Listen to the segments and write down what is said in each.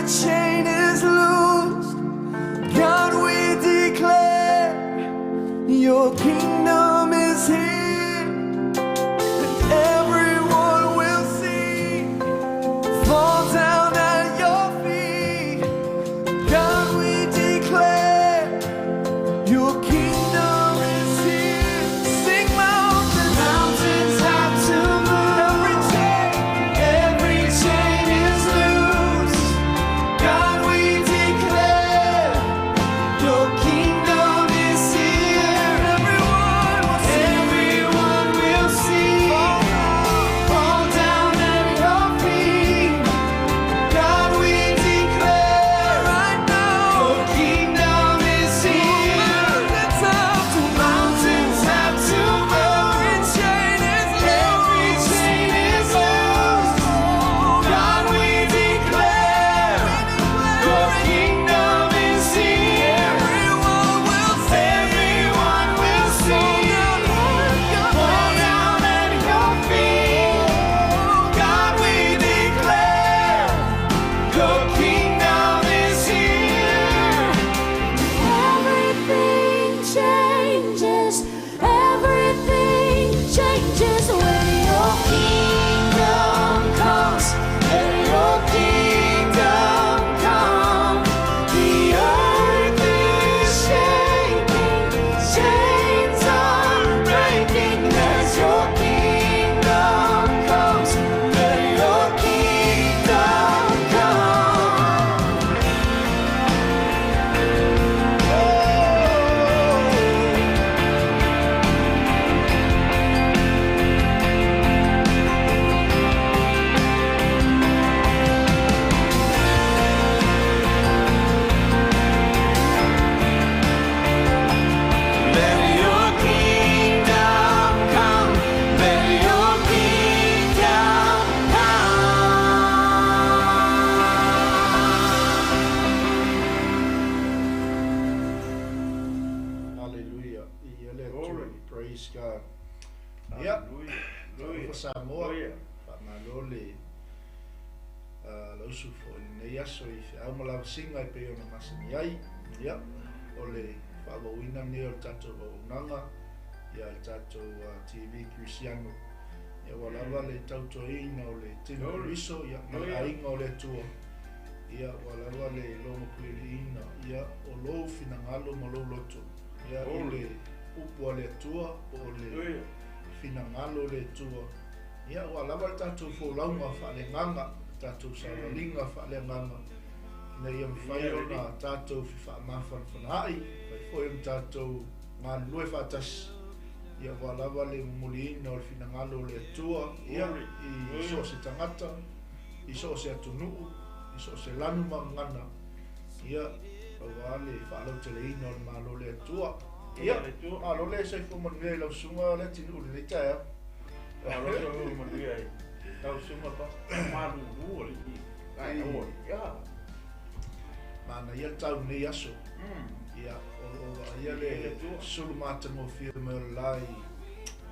Every chain is loosed. God, we declare your kingdom is here. And everyone will see, fall down at your feet. God, we declare your kingdom is here. Sing mountains, mountains have to move. Every chain is loose. God, we declare your kingdom is here. Everyone will see. Fall down at your feet. God, we declare right now, your kingdom is here. Mountains have to move. Every chain is loose. God, we declare your kingdom is here. Everyone will see. Fall down at your feet. God, we declare your kingdom is here. Everything changes, everything changes when your Kingdom comes, and your kingdom come. The earth is shaking, chains are breaking as your kingdom comes. Let your kingdom come. Oh. Let your kingdom come. Let your kingdom come. Hallelujah. Ia le Atua. Glory. Praise God. Ia, Hallelujah. talofa Samoa. Hallelujah. Faamalo le lausu foʻi lenei aso i feau ma lavasiga e pei ona masani ai. Ia, o le faavauina nei o le tatou auaunaga, ia le tatou TV Kerisiano. Ia ua lava le tautuaina o le tino o Glory. Keriso, ia, ma le Hallelujah. aiga o le Atua. Ia, ua lava le logopuliuliina, ia, o lou finagalo ma lou loto. Ia, i Glory. le upu a le Atua, po o le Hallelujah. finagalo o le Atua. Ia, ua lava le tatou folauga faaleagaga, tatou savaliga faaleagaga, ina ia mafai Ia, ona tatou fefaamafanafanaai, mafai foi ona tatou galulue faatasi. Ia, ua lava le mumuliina o le finagalo o le Atua, ia, Glory. i so o se tagata, i so o se atunuu, i so o se lanu ma gagana. Ia, auā le faalauteleina o le Malo o le Atua. Ia, Ia, le Atua. malo le soifua manuia i lau susuga le atinuu i lenei taeao. Malo se manuia i lau susuga pa malulu o le i. Ai, o, ia. Manaia le tau lenei aso. Ia, o loo vaaia le Ia, le Atua. sulu matagofie mai o le la i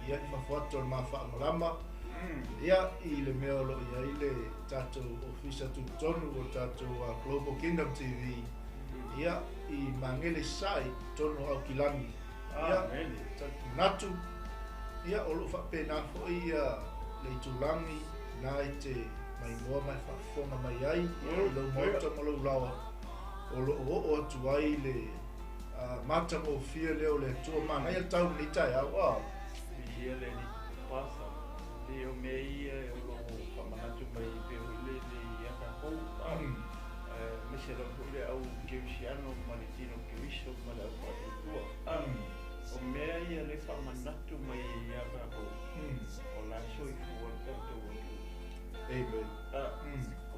ia i fafo atu o le mafaamalamalama. Ia, i le mea o loo i ai le tatou ofisa tutotonu o le tatou Global Kingdom TV. Ia, i Magele Sasae, totonu o Aukilani. Ia, Amen. manatu, ia, o loo faapena foi ia le itulagi na i te maimoa ma e faafofoga mai ai, ia, i lou maota ma lou laoa o loo oo atu ai le matagofie lea o le Atua. Manaia le tau lenei taeao a. Ia le ni pasa. Te o mea ia e o loo whamanatu mai pe o le le ia kākou. Me se rau foi le au Kerisiano ma le tino Keriso ma le au whaetua. O mea ia le whamanatu mai ia kākou. O la soifua le tatou atu. Amen.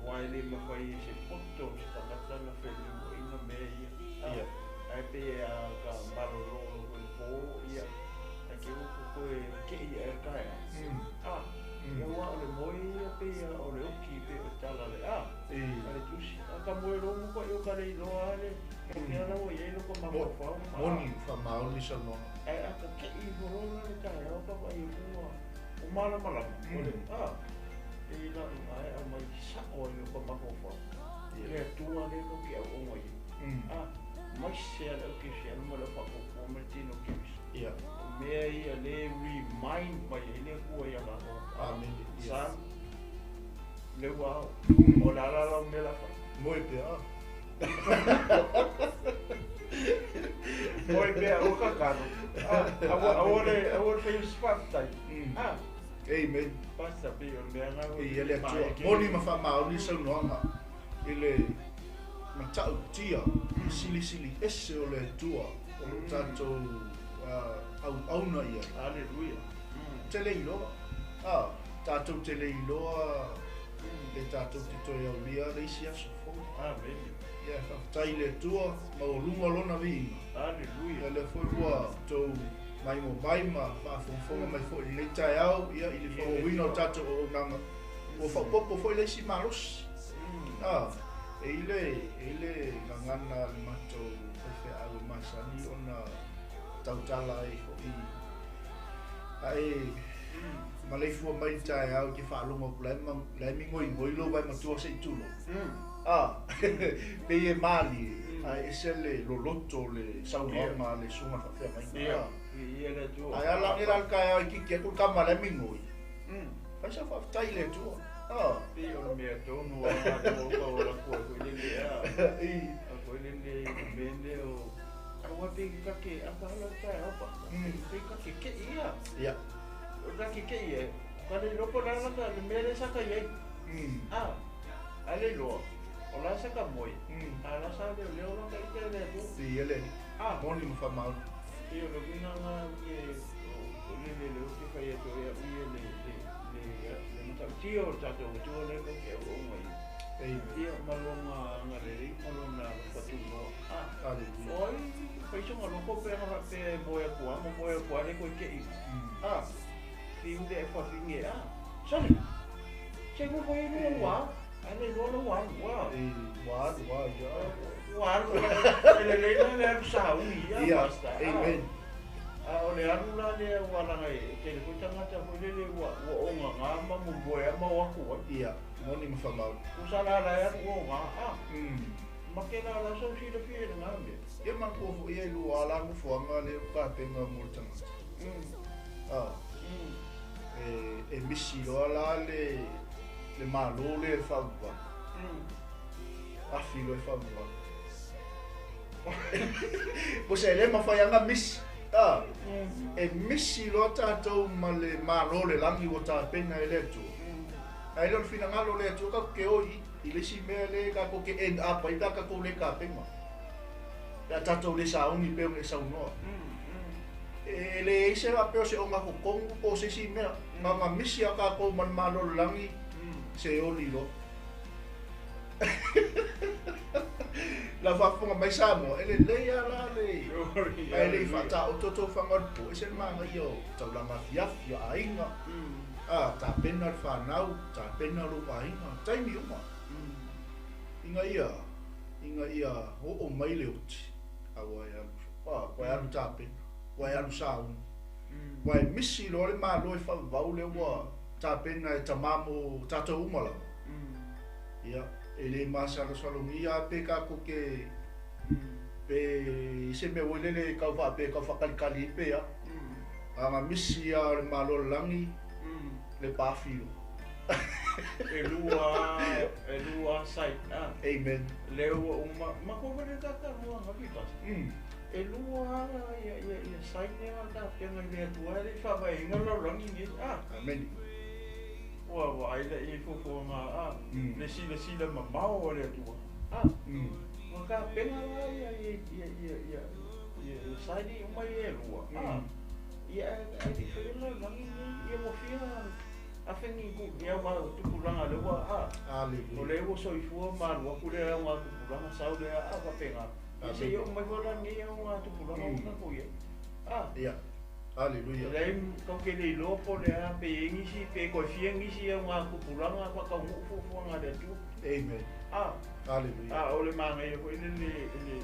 Aua e le mawhai e se poto o se tangata na whenua ina mea ia. Ia. Ai pe a ka maroro o le pō, ia. A ke uku koe ke ia e kaea. Ia ua o le moe ia pe ia o le oki pe o tala le a. A le tusi. A ka moe rongo koe o ka rei loa ale. O ke ala o iei loko mafaufau ma. Moni faamaoni saunoaga. Ai a ka ke i horona le taeao ka vai mua. O malamalama. O le, e i lau ai a mai sao ai o ka mafaufau. Le Atua lea tou te auauna i ai. A, mai se a le au kerisiano ma le au faapuapua ma le tino kerisi. O mea ia lea e remind mai ai le Atua ia tatou. A, Amene. Son, lea ua ao. O le a la lau mea o le a fai? Moe pea. Moe pea, aua kakalo. A, aua, aua le, aua le faia se faafetai. A, Amen. Pastor, pei o le mea lena ua Ia le Atua. Moni ma faamaoni saunoaga i le matautia silisili ese o le Atua o lo tatou auauna i ai. Aleluia. Te le iloa. Tatou te le iloa le tatou te toe aulia le isi aso fou. Amene. Ia, faafetai i le Atua, maualuga lona viiga. Aleluia. Ia lea foi ua tou maimoa mai ma faafogafoga mai foi i lenei taeao, ia, i le faaauauina o le tatou auaunaga. Ua faaopoopo foi le isi malosi. E i le, e i le gagana a le matou faifeau e masani ona tautala ai foi. Ae maleifua mai le taeao i te faalogo atu la e la e migoigoi lou vae matua se i tulou. Pei e malie, ae ese le loloto o le saunoaga a le susuga faafeagaiga. Ia le Atua. Ae ala ane la le taeao e kiki atu le tama la e migoi. Fai sau faafetai i le Atua. Pei o le mea tonu a le ua o la kua foi lele a. A foi lele i le mea lea o aua pe kake a ka hala taeao pa. Pe kake ke ia. Ia. O kake ke ia. Ka le iloa po o le a laka le mea lea sa ka i ai. A le iloa. O la sa ka moe. A la sa leo leo la ka ite le Atua. Ia le. Moni ma faamaoni. Ia o le uiga lena ke o le le le o te fai atu ai au ia le le le le matautia o le tatou Atua lea tou te auauna i ai. Amen. Ia ma lona agalelei ma lona alofa tunoa. Hallelujah. O ai fai soga loko pe ana faapea e moe atu lava ma moe atu lava le koe tei. Fiu le e fafine. Sole. Se nofo ai lua ua ao. Ae le iloa la ua alu. Ua alu lava ia. Ua alu. E lelei la le alu sauni ia, Ia, Pastor. amen. A o le alu la lea ua laga e tele foi tagata foi lele ua ua ogaga ma momoe lava ma o atu ai. Ia, moni ma faamaoni. Tusa la la e alu oga. Ma ke la la sau silafia i lena mea. Ia manatua foi ia i lua ala nofoaga lea ua tapena mo le tagata. E misi loa la le le Malo lea e faavavau. Afi loa e faavavau. Po se le mafai lava ona misi. E misi loa tatou ma le Malo o le lagi ua tapena e le Atua. Ae le o le finagalo o le Atua tatou te o i i le isi mea lea tatou te end up ai pe a tatou le tapena. Pe a tatou le sauni pei ona e saunoa. E leai se faapea o se ogatotonu po o se isi mea. Na ona misi lava tatou ma le Malo o le lagi, se oli loa. La faafofoga mai Samoa, e lelei lava la le ae le i faataoto tofaga o le po, ese le manaia o taulaga afiafi, o aiga, tapena le fanau, tapena lou aiga, taimi uma. Ina ia, ina ia oo mai le oti, a ua e alu, ua e alu tapena, ua e alu sauni. Ua e misi loa le Malo e faavavau lea ua tapena e tamā mo tatou uma lava. Ia, e le masalosalogia pe tatou te pe i se mea foi lele e tau faapea e tau faakalikali ai pe a. A na misi lava o le Malo o le lagi, le paafi loa. E lua, e lua site. Amen. Lea ua uma, matou foi le tatalua ananafi Pastor. E lua lava ia ia ia site lea na tapena i le Atua e le i faavaeina le lalolagi lenei. Amene. Ua vaai laia i fuafuaga le silasila mamao a le Atua. Ua tapena la ia ia ia ia ia ia site ia uma ia e lua. Ia ae le i faia le lalolagi lenei, ia ua fia afeni ku ia ma tupulaga lea ua Aleluia. O lea ua soifua ma alu atu lea au tupulaga sau lea faapena. Ia se i oo mai foi la lenei au tupulaga ua tatou i ai. Ia. Aleluia. Leai tatou te le iloa po o le a pe i ai nisi pe toe fia nisi au tupulaga faataunuu fuafuaga a le Atua. Amen. Aleluia. A o le manaia foi le le le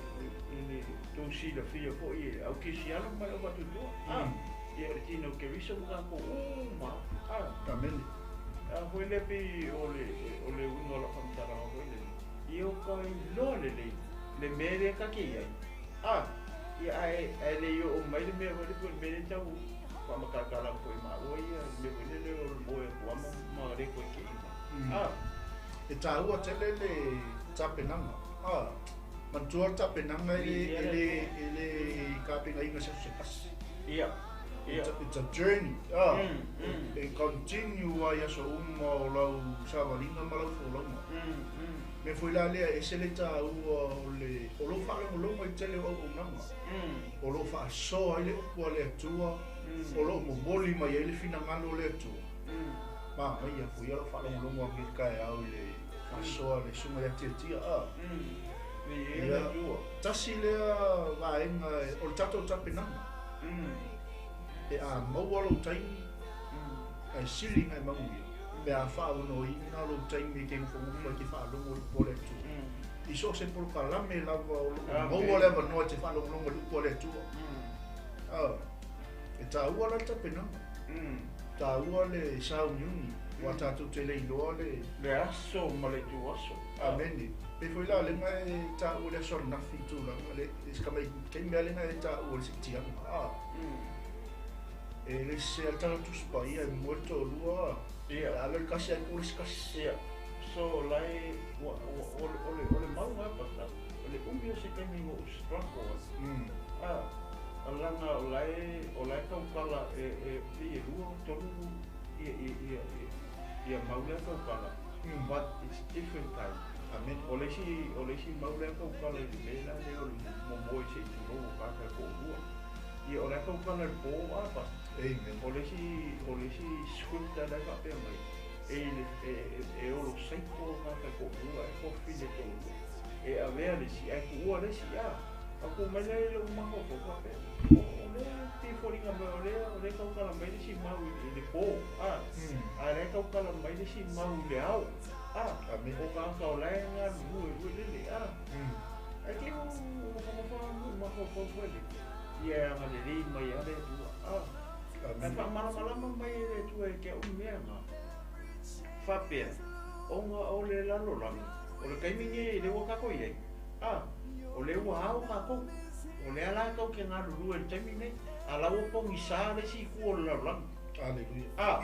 le tou silafia foi e au kerisiano ma le au faatuatua. Ia o le tino keriso ma tatou uma. Amene. A foi lea pei o le o le uiga o lau faamatalaga foi lele. Ia o ka iloa lelei le mea lea ta te i ai. A, ia ae, ae le i oo mai le mea foi lea pei o le mea lea e tau faamatalatala atu foi i maua ia, le mea foi lele o le moe atu lava ma le toe kei mai. A. E taua tele le tapenaga. A, manatua le tapenaga e le, e le, e le tapenaina i se aso se tasi. Ia, ia. It's a journey. A, e continue lava i aso uma o lau savaliga ma lau folauga. Mea foi la lea, e ese le taua o le, o lou faalogologo i le tele o auaunaga, o lo o faasoa ai le upu a le Atua, o lo o momoli mai ai le finagalo o le Atua. Manaia foi ia lau faalogologo atu i le taeao i le faasoa a le Susuga ia Tiatia. A, ia, tasi lea vaega o le tatou tapenaga, pe a maua lou taimi, ae sili ona e manuia pe a faaonoina lou taimi e te nofonofo ai e te faalogo i le upu a le Atua. I so o se polokalame lava o lo o maua le avanoa e te faalogologo i le upu a le Atua. E taua la le tapenaga, taua le sauniuni, aua tatou te le iloa le. Le aso ma le ituaso. Amene. Pei foi la lena e taua le aso ananafi i tulaga le taimi lava lena e taua le siitiaga. E le se a le Tala Tusi Paia e moe le toalua, Ia. a alo le tasi ae tu le isi tasi. Ia. So lae ua ua o le o le o le mau lava pastor, o le umi o se taimi ua ou struggle ai. A, a laga o lae o lae taukala e e pei e lua tolu ia ia ia ia mau lea taukala, but it's different time. Amene. O le isi o le isi mau lea taukala i le mea la lea o le momoe se i tulou o tagata e toalua. Ia o la e taukala i le po a pastor. Amen. O le isi o le isi script la e faapea mai e i le e e olo saiko tagata e toalua e tofi le toalua. E avea le isi ae tuua le isi a. Ona tuu mai lea i lou mafaufau faapea o o lea e pei e foliga mai o lea o lea e taukala mai le isi mau i le po a. A o la e taukala mai le isi mau i le ao a. Amen. O tagata o la e galulue foi lele a. Ae te i ua nofonofo lava mafaufau foi lele, ia e agalelei mai lava le Atua. A, ae faamalamalama mai e le Atua e te au mea na. Faapea, ona o le lalolagi, o le taimi nei lea ua tatou i ai, a, o lea ua ao tatou, o lea la tou te galulue i le taimi nei, a la ua pogisa le isi itu o le lalolagi. Aleluia. A,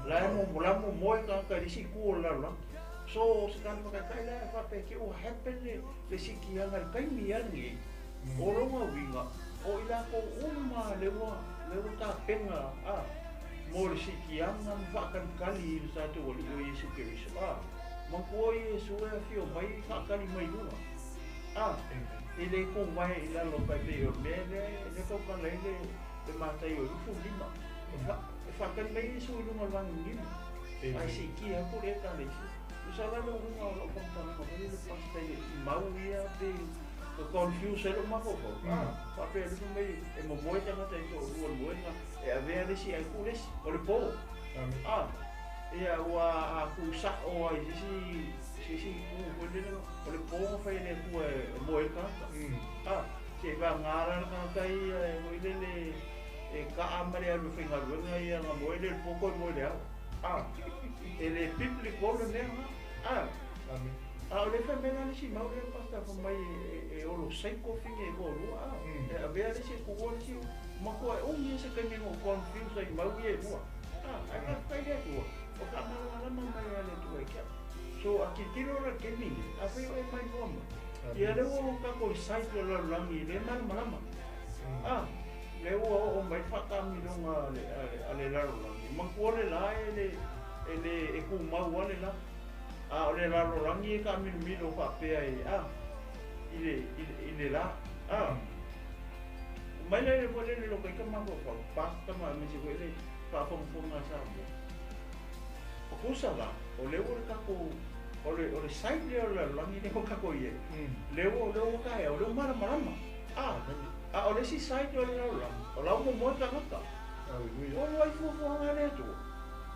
la e la momoe tagata i le isi itu o le lalolagi. So, o se tala whakaitai la e whapea ke ua happen le, le sikianga le taimi a lenei, o lona uiga, o i lakou uma le ua, le ua tapenga, a, mo le sikianga ma whaakalikali i le tatou Alii o Iesu Keriso, a, manatua o Iesu e afio mai whaakali mai luga, a, e le kōwae i lalo tai pei o le mea lea, lea taukala ai le, le matai o 25, e wha, e whaakali mai Iesu i luga o le vaginimu. Ae siitia atu le Ekalesia. Tusa la le uiga o lau faamatalaga foi lele pastor i mau ia pe ua confuse ai lou mafaufau. A, faapea le fai mai e momoe tagata i toalua i le moega e avea le isi ae tuu le isi, o le po. A, ia ua a tuu sao ai i se isi se isi itu foi lele o le po na fai e le Atua e moe ai le tagata. A, seivaga la le tagata ia e foi lele e kaa ma le alu e faigaluega ia na moe lea i le po toe moe i le ao. A, e le biblical le mea lena. A, a o le fai mai la le isi mau lea pastor fai mai e olo saiko fine e toalua a, e avea le isi e tuua le isi, matua e umi lava se taimi na ou confuse ai i mau ia e lua. A, ae faafetai i le Atua, o faamalamalama mai lava e le Atua i te au. So a tilotilo la i le taimi lenei, afai o e mai mua mai, ia lea ua tatou i side o le lalolagi i le malamalama. A, lea ua oo mai le faataamiloga a le lalolagi, manatua le la e le, e le, e tumau lava le la. A o le lalolagi e taamilomilo faapea e, a, i le, i le la. A, mai lea le foi lele lou ita mafaufau, pasta ma aemaise foi le faafogafoga a Samoa. O tusa la, o lea ua le tatou, o le, o le sign lea o le lalolagi lea ua tatou i ai, lea ua, lea ua taea, o lea ua malamalama. A, a o le isi side o le lalolagi, o la ua momoe tagata. O luai fuafuaga a le Atua,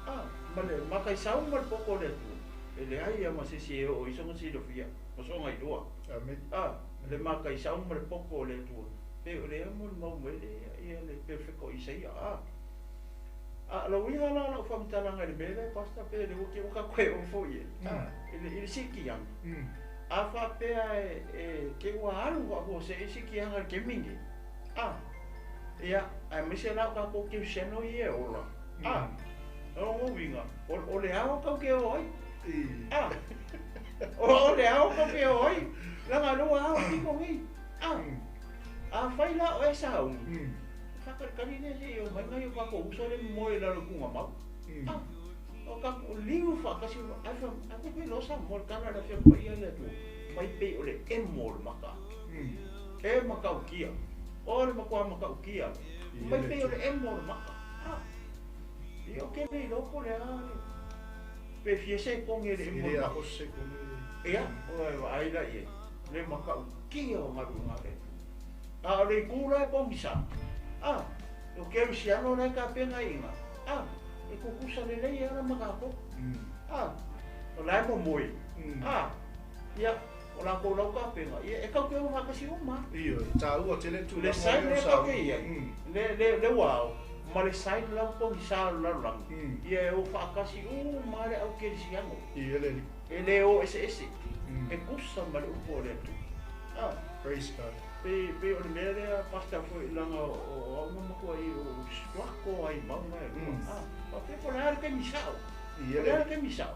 a, ma le mataisau ma le poto o le Atua, e leai lava ma se isi e oo i sona silafia ma sona iloa. A, le mataisau ma le poto o le Atua, pei o lea e molimau mai le, ia le perofeta o Isaia, a. A lau ia la lau faamatalaga i le mea lea, Pastor, pe le ua te ua tatou e oo foi i ai, a, i le, i le siitiaga. A faapea e te ua alu faafuasei se kiaga i le taimi lenei, a, ia, aemaise la o tatou kerisiano ia e ola, a, o lona uiga, o le ao tatou te o ai, a, o le ao tatou te o ai, leaga o lea ua ao tino nei, a, afai la o oe e sauni, faatalitali lea se i omai nai o tatou uso lea e momoe i lalo i tugamau, a. O tatou liu faatasi ae fai mai loa Samoa i le tala a le Afioga Paia a le Atua mai pei o le emo o le maka e matautia o le matua matautia mai pei o le emo o le maka a ia ou te le iloa po o le a le pe fia sekone le emo o le maka ia oe vaai la i ai le matautia o galuega a le Atua a o le itu la e pogisa a o kerisiano la e tapena i ina a E tutusa lelei ala ma tatou. A, o la e momoe. A, ia, o latou lau tapena, ia, e tatou te o faatasi uma. Ioe, e taua tele tulaga Le sign lea tatou te i ai, le ua ao, ma le sign la ua pogisa o le lalolagi, ia e o faatasi uma lava le au kerisiano. Ia le alii. E le o eseese, e tusa ma le upu a le Atua. A. Praise God. Pei, pei o le mea lea Pastor foi leaga o au na matuai ou struggle ai i mauga e lua. A, faapea po o le a le taimi sao. O le a le taimi sao?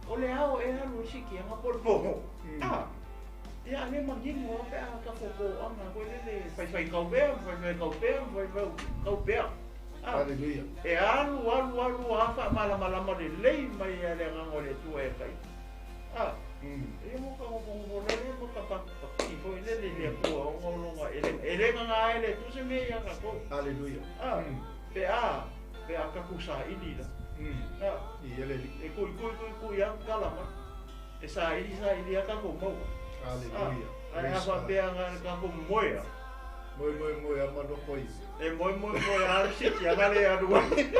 O le ao ea alu ai se kiaga po o le poho. A, ia a le manino lava pe a tatou toaga foi lele faifai kau pea, faifai kau pea, faifai kau pea. A, Hallelujah. e alu, alu, alu lava faamalamalama lelei mai e le Agaga o le Atua ia te ia. A, Ia mo ka nofonofo lele ma ka pakipaki foi lele i le Atua ona o lona e le gagā ai le Atua se mea ia tatou. Aleluia. A, pe a, pe a tatou saili la. A, Ia le Alii. e kui kui kui kui a kala mai. E saili saili a tatou maua. Aleluia. A, ae a faapea na o le tatou moe a. Moe moe moe a ma nofo i. E moe moe moe a le siki a le alu ai.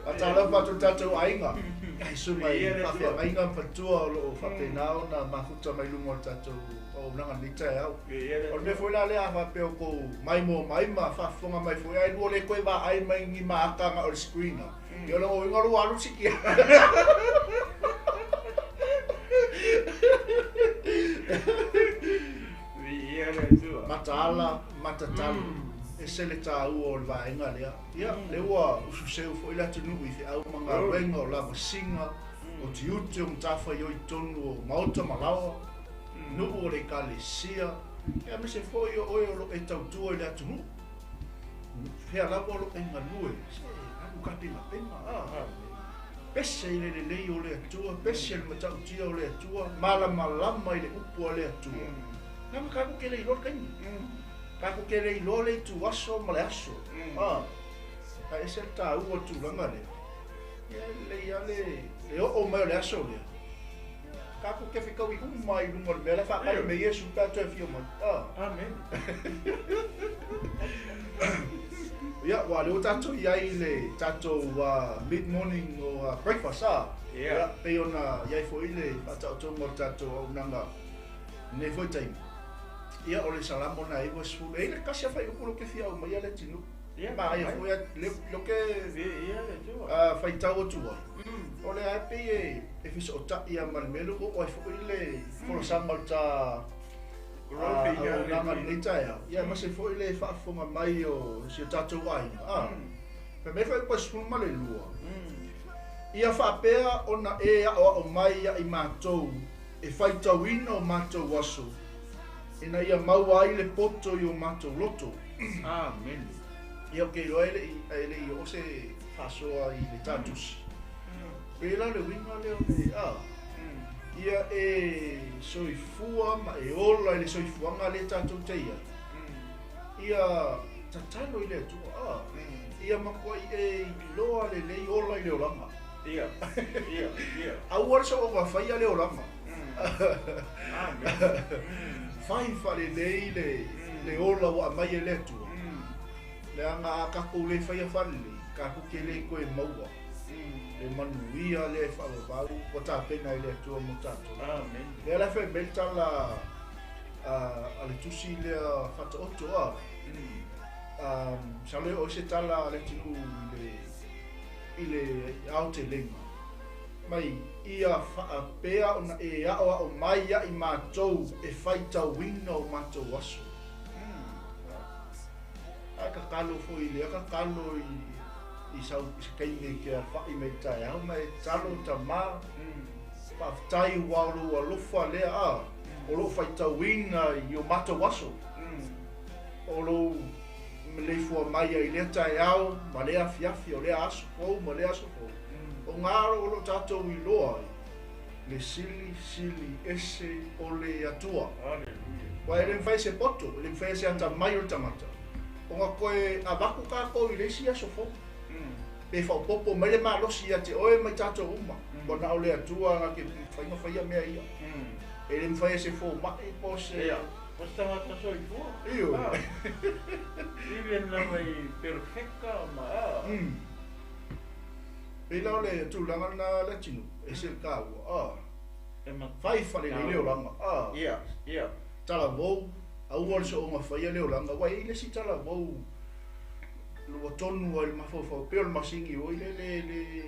A talofa atu i le tatou aiga, i susuga i faafeagaiga ma faletua o lo o faapena ona mafuta mai luma o le tatou auaunaga i lenei taeao. O le mea foi la lea a faapea o kou maimoa mai ma faafofoga mai foi ae lua le toe vaai mai ni maaka na o le screen a, ia o lona uiga o lou alu siki. Mataala, matatalo, ese le taua o le vaega lea. Ia, lea ua ususeu foi le atunuu i feau ma galuega o lavasiga, o tiute o matafaioi i totonu o maota ma laoa, nuu o le ekalesia, ia aemaise foi o oe o lo o e tautua i le atunuu. Fea lava o lo o e galue, se alu kapenapena, a. Pese i le lelei o le Atua, pese i le matautia o le Atua, malamalama i le upu a le Atua. Leaga tatou te le iloa le taimi. Tatou te le iloa le ituaso ma le aso. A, ae ese le taua o le tulaga lea. Ia e lelei lava le oo mai o le aso lea. Tatou te fetaui uma ai i luga o le mea la e faatali mai Iesu pe a toe afio mai. A. Amen. Ia, aua o lea ua tatou i ai i le tatou mid morning breakfast a. Ia. Pei ona i ai foi le faataotoga o le tatou auaunaga i lenei foi taimi. Ia, o le Salamo lena e 90. E i ai le tasi lava fuaiupu lea ou te fia aumaia Leatinuu. Ia, Manaia foi lea ou te faitau atu ai. O lea e pei e fesootai lava ma le mea lea ua oo ai foi le folasaga o le ta auaunaga i lenei taeao, ia aemaise foi le faafofoga mai o si o tatou aiga. A, fai mai fuaiupu e 12, Ia faapea ona e aoao mai ia i matou e faitauina o matou aso, ina ia maua ai le poto i o matou loto. Amene. Ia, ou te iloa e le i oo se faasoa i le ta tusi. Pei la o le uiga lea o le, a, ia e soifua ma e ola i le soifuaga lea tatou te i ai, ia tatalo i le Atua, a, ia matuai e iloa lelei ola i le olaga. Ia, ia, ia. Aua le soona faia le olaga. Amene. Fai faalelei le ola ua aumai e le Atua. Leaga a tatou le faia faalelei, tatou te le toe maua le manuia lea e faavavau ua tapena e le Atua mo tatou. Amene. Lea la e fai mai le tala a le tusi lea Faataoto a. Masalo e oo i se tala a le atunuu i le aotelega. mai ia faapea ona e aoao mai ia i matou e faitauina o matou aso. Ae tatalo foi lea tatalo i sau i se taimi e te alafai mai i le taeao ma e tatalo tama. Faafetai ua o lou alofa lea a o loo faitauina i o matou aso. O lou maleifua mai ai i lea taeao ma lea afiafi o lea aso fou ma lea aso fou. O ngā o loo tatou iloa ai le sili sili ese o le Atua. Hallelujah. Ua e le mafai e se poto, e le mafai e se atamai o le tagata ona toe avatu tatou i le isi aso fou. Pe faaopoopo mai le malosi ia te oe ma i tatou uma. Ua na o le Atua na te mafai ona faia mea ia. E le mafai e se fomai po o se. Ia, o se tagata soifua. Ioe. Even lava i perfeka ma a. Pei la o le tulaga lena le atunuu, e ese le taua, a. E ma. Fai falelei le olaga, a. Ia, ia. Talavou, aua le soonga faia le olaga, ua i ai le isi talavou ua tonu ai le mafaufau, pei o le masini foi lele le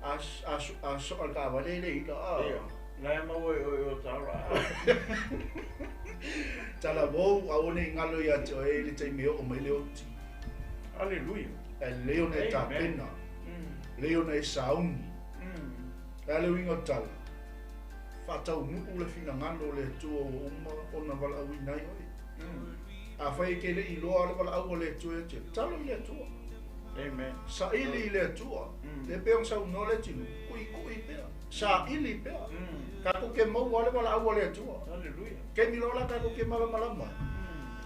a a soa le taavale e le ila, a. Ia, la e maua i o i o tala, a. Talavou, aua ne i galo ia te oe i le taimi e oo mai le oti. Aleluia. Ae lelei ona e tapena, lelei ona e sauni. O le a le uiga o le tala? Faataunuu le finagalo o le Atua ua uma ona valaauina ai oe. Afai e te le i iloa le valaau a le Atua ia te oe, tatalo i le Atua. Amen. Saili i le Atua. Lea pei ona saunoa le atunuu, kuikui pea, saili pea. Tatou te maua lava le valaau a le Atua. Hallelujah. Taimi loa la tatou te malamalama ai.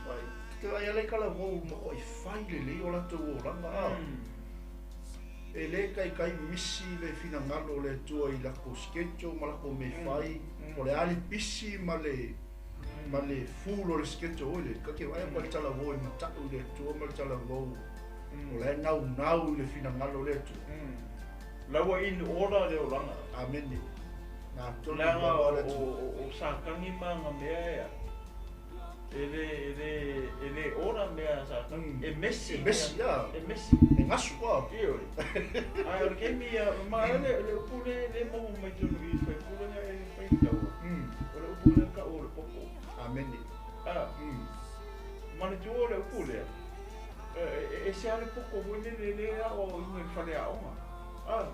Ai, te vaai lava i talavou matuai fai lelei o latou olaga, a. E le taitai misi le finagalo o le Atua i latou schedule ma latou mea fai, po o le a le pisi ma le ma le full o le schedule foi lele, ta te vaai atu lava i le talavou e matau i le Atua ma le talavou o la e naunau i le finagalo o le Atua. La ua in order le olaga. Amene. Na tonu Leaga lava le Atua. o Satani ma ana mea ea, e le, e le, e le order mea a Satani. E mesi E mesi, mea. a. E mesi. E gasu, a. Ioe. Ae o le taimi ia, ma o le, le upu lea e le maua mai totonu i i faipule na e fai taua. O le upu lea tau o le popo. Amene. A. Manatua o le upu lea, e ese lava le poto foi lele lea e aoaoina i le faleaoga. A.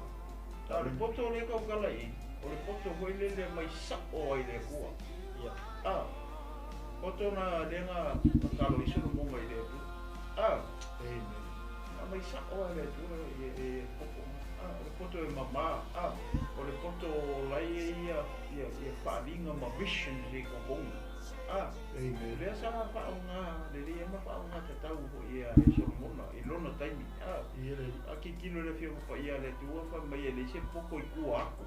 A o le poto lea e tautala i i, o le poto foi lele e mai sao ai i le Atua. Ia. A. Poto na lea na tatalo ai Solomona i le Atua. A. Amen. Na mai sao lava e le Atua e poto. A. O le poto e mama. A. O le poto o la e i ai ia faaaliga ma visions i totonu. A. Amen. Lea sa faaaoga lelei ai ma faaaoga tatau foi e Solomona i lona taimi. A. Ia le. A tilotilo le Afioga Paia a le Atua fai mai e leai se poto i tua atu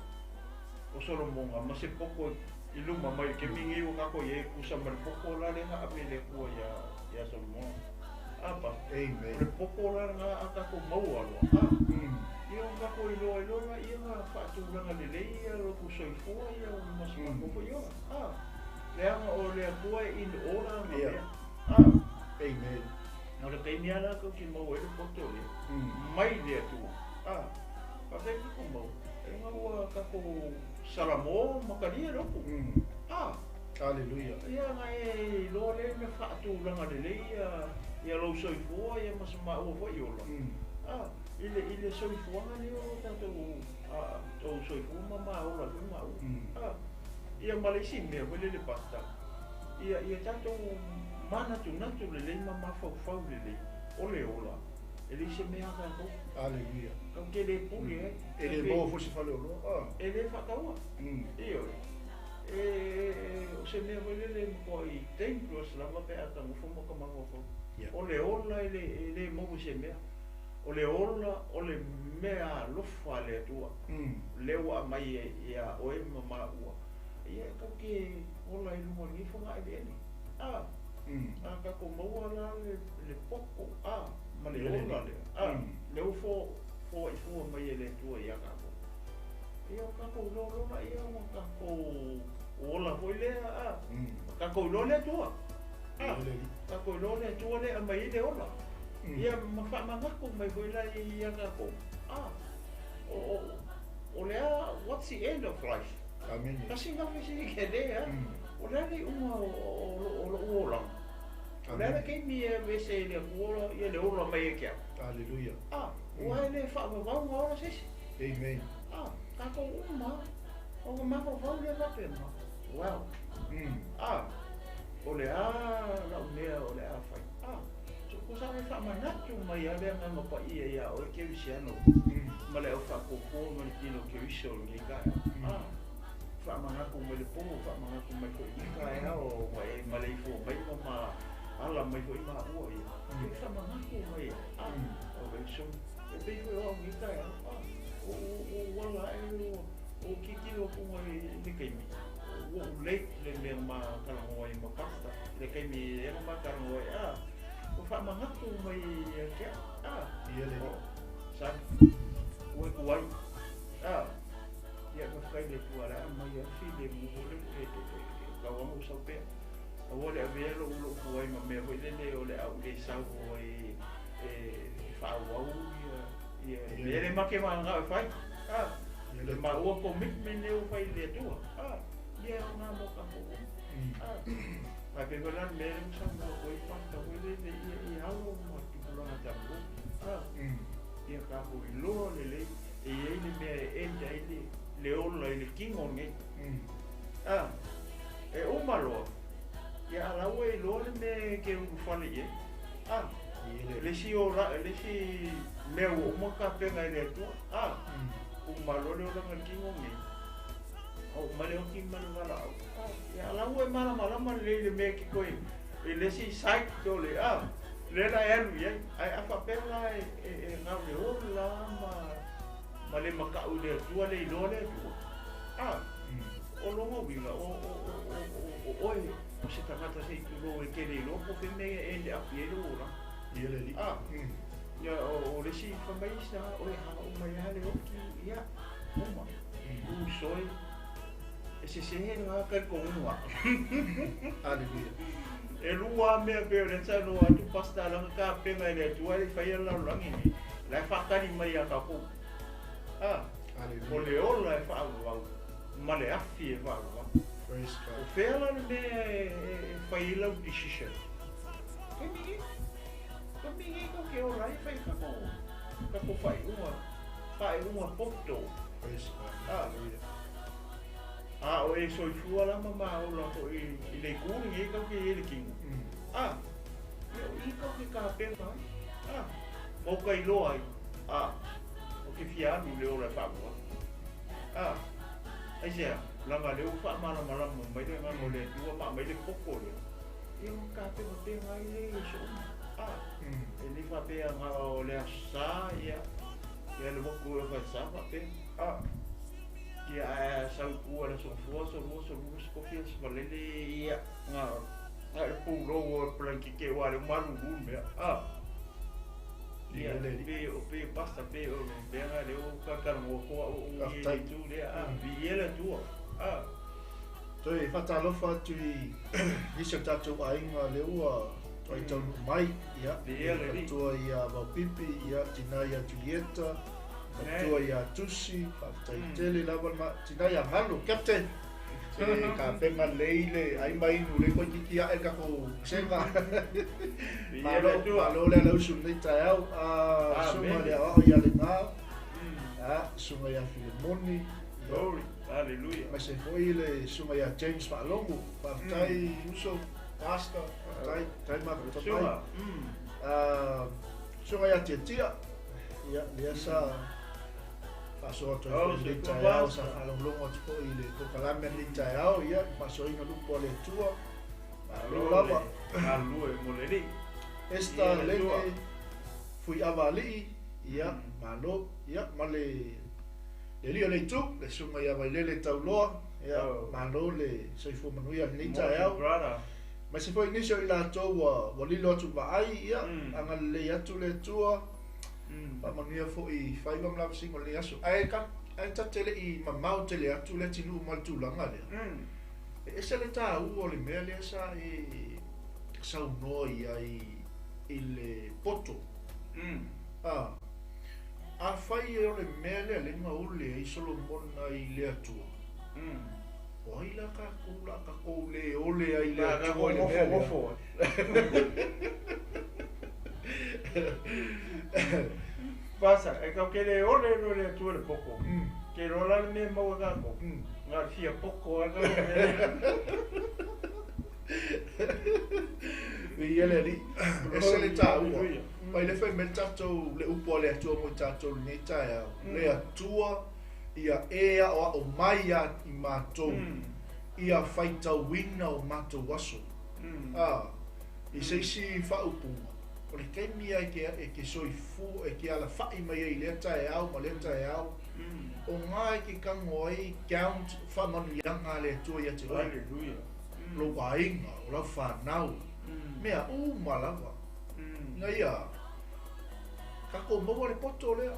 o Solomona ma se poto i luma mai. O le taimi lenei ua tatou i ai e tusa ma le poto la lea na ave e le Atua ia Solomona. A pa. Amen. O le poto la lena a tatou maua loa. A. Ia ona tatou iloa ai loa lea ona faatulaga lelei ia lotu soifua ia ma se matou foi ola. A. Leaga o le Atua e in order ana mea. A. Amen. O le taimi lava la tou te maua ai le poto lea mai le Atua. A. Faafetai tatou maua. E na ua tatou Salamo ma talia le upu. A. Hallelujah. Ia na e iloa lea na faatulaga lelei ia lou soifua ia ma se maua foi ola. A. I le soifuaga lea o tatou tou soifua ma maola ai foi maua. A. Ia ma le isi mea foi lele pasta. Ia tatou manatunatu lelei ma mafaufau lelei o le ola. E le se mea a tatou. Hallelujah. Tatou te le pule ai. E le maua foi se faleoloa. A. E le faataua. Ioe. E o se mea foi lele e matuai dangerous lava pe a tagofa ma ka mafaufau. Ia. O le ola e le maua i se mea. O le ola o le mea alofa a le Atua. Lea ua aumai ia oe ma maua. Ia e tatou te ola i luga o lenei fogaeleele. A. A tatou maua la le poto a ma le ola lea. A. Lea ua foaifua mai e le Atua ia tatou. Ia o tatou iloa loa laia ua tatou ola foi lea a. Tatou iloa le Atua. A. Tatou iloa le Atua lea e aumai ai le ola. Ia ma faamanatu mai foi la ia tatou. A. O O le a, what's the end of life? Amene. Tasi na fesili tele a. Mm. O le a le iuga o lo'u olaga? O le a le taimi e aveese ai e le Atua ia le ola mai ia te a'u? Aleluia. A, ua e le faavavau na ola se isi. Amen. A, tatou uma lava, ona mafaufau lea faapea ma, well, a, o le a lau mea o le a fai? A, so sa e faamanatu mai lava le Agaga Paia iā oe Kerisiano ma le au faapuapua ma le tino Keriso o lenei taeao. A, faamanatu mai le po, faamanatu mai foi i lenei taeao ua e maleifua mai ma ma ala mai foi maua ia. E faamanatu mai lava. A, o le so, e pei foi o au i lenei taeao. A, ua ou ala ae ua ou tilotilo atu i le taimi, ua ou late i le mea na ma talanoa ai ma Pastor, i le taimi ea na ma talanoa ai, a, ua faamanatu mai ia te au, a, Ia le. o, son, ua e tuai, a, ia faafetai i le Atua o le a aumai lava le filemu foi lele e tau lava ona ou sau pea. Aua le avea lou lou tuai ma mea foi lele o le a ou le sau ai e faaauau ia ia mea lea ma te mananao e fai. A, Ia le. ma ua commitment lea ua fai i le Atua. A, ia e aoga mo tatou uma. A, ae pei foi la le mea lea ua saunoa atu ai Pastor foi lele ia i alo ma tupulaga talu. A, ia tatou iloa lelei e i ai le mea e end ai le le ola i le tino lenei. A, e uma loa, ia a la ua e iloa le mea e te ulufale i ai. A, Ia le. le isi ola, le isi mea ua uma ona tapena e le Atua. A, uma loa le olaga i le tino lenei, oo mai le oti ma le valaau. A, ia a la ua e malamalama lelei i le mea e te toe, i le isi side o le, a, lea la e alu i ai. Ae a faapea la e, e, e na o le ola ma, ma le maka'u i le Atua, le iloa le Atua. A, o lona uiga, o, o, o, o, o, o oe, o se tagata se i tulou e te le iloa po o fea mea e end up i ai lou olaga. Ia le alii. A, ia, o le isi fai mai sa, oe a oo mai lava le oti, ia, uma, uso e, e sesē le va talitonuga. Aleluia. E lua lava mea pei o lea na saunoa atu Pastor leaga tapena e le Atua e le i faia le lalolagi lenei, o la e faatali mai ia tatou. A, o Aleluia. le ola e faavavau ma le afi e faavavau. Praise O God. fea la le mea e fai ai lau decision? Taimi nei, taimi nei tatou te ola ai fai tatou, tatou faaiuga, faaiuga poto. Praise God. A. Aleluia. A o e soifua la ma maola foi i le itu lenei tatou te i ai i le tino. A, ia o i tatou te tapena ai. A, ma o ka iloa ai. A, ou te fia alu i le ola e faavavau. A, aisea, leaga o lea ua faamalamalama mai le Agaga o le Atua ma aumai le poto lea. Ia ona tapenapena ai lea i aso uma. A, e le faapea na o le Aso Sa, ia, ia le motu e fai sa faapea. A, ia ae sau i tua i le aso Gafua, aso Lua, aso Lima, aso Tofi, aso Faraile, ia, na, na o le pulou o le palaikeke aua o lea ua malulu le mea. A, ia, Ia le alii. pei o, pei o Pastor, pei o le mea lena lea ua talatalanoa atu au i le Faafetai. itu lea. A, viia le Atua. A, Toe faatalofa atu i nisi o tatou aiga lea ua toai taunuu mai, ia, Viia le Alii. matua ia Vaupipi, ia, tina ia Julieta, matua ia Tusi, faafetai tele lava le tina ia Galo, Captain. Se kapena lelei le ai ma inu lea toeitiiti a'e le tatou vasega. Viia le Malo, Atua. malo le alausu i lenei taeao. Ah, susuga Amen. le aoao ia Lega, ah, susuga ia Filemoni, ia, Glory. Hallelujah. aemaise foi le susuga ia James Faalogo. Faafetai uso, Pastor, faafetai, faafetai mafuta mai. Susuga. Ah, susuga ia Tiatia, ia, lea sa faasoa atu ai Oh, foi i lenei soifua taeao, sa Pastor. faalogologo atu foi i le kokalame lenei taeao, ia, faasoaina lupo a le Atua. Malo Malo lava. le galulue mo le Alii. Esther Ia le Lele, Atua. Fuiava Alii, ia, malo, ia, ma le le alii o le itu, le susuga ia Vailele Tauloa, ia, Oh. malo le soifua manuia i lenei Morning, taeao. brother. Aemaise foi nisi o i latou ua ua lilo atu vaai, ia, agalelei atu le Atua, faamanuia foi i faiva ma lavasiga o lenei aso. Ae ka, ae ta te le'i mamao tele atu le atinuu ma le tulaga lea. E ese le tāua o le mea lea sa e saunoa i ai i le poto. A, Afai e o le mea lea lea na ole ai Solomona i le Atua, o ai la tatou la tatou le ole ai i le Atua i le mea lea? Pasa, e kau ke le ole no le Atua le poko. Ke loa la le mea e maua tatou. Na o le fia poko lava tatou i le mea lea. Viia le Alii. Ese le taua. Mai le fai mai le tatou, le upu a le Atua mo i tatou i lenei taeao. Le Atua ia e aoao mai ia i matou ia faitauina o matou aso. A, i se isi faaupuga, o le taimi lava e te, e te soifua, e te alafai mai ai i lea taeao ma lea taeao, o na e te tago ai count faamanuiaga a le Atua ia te oe. Hallelujah. Lou aiga, o lau fanau, mea uma lava. Ina ia tatou maua le poto lea.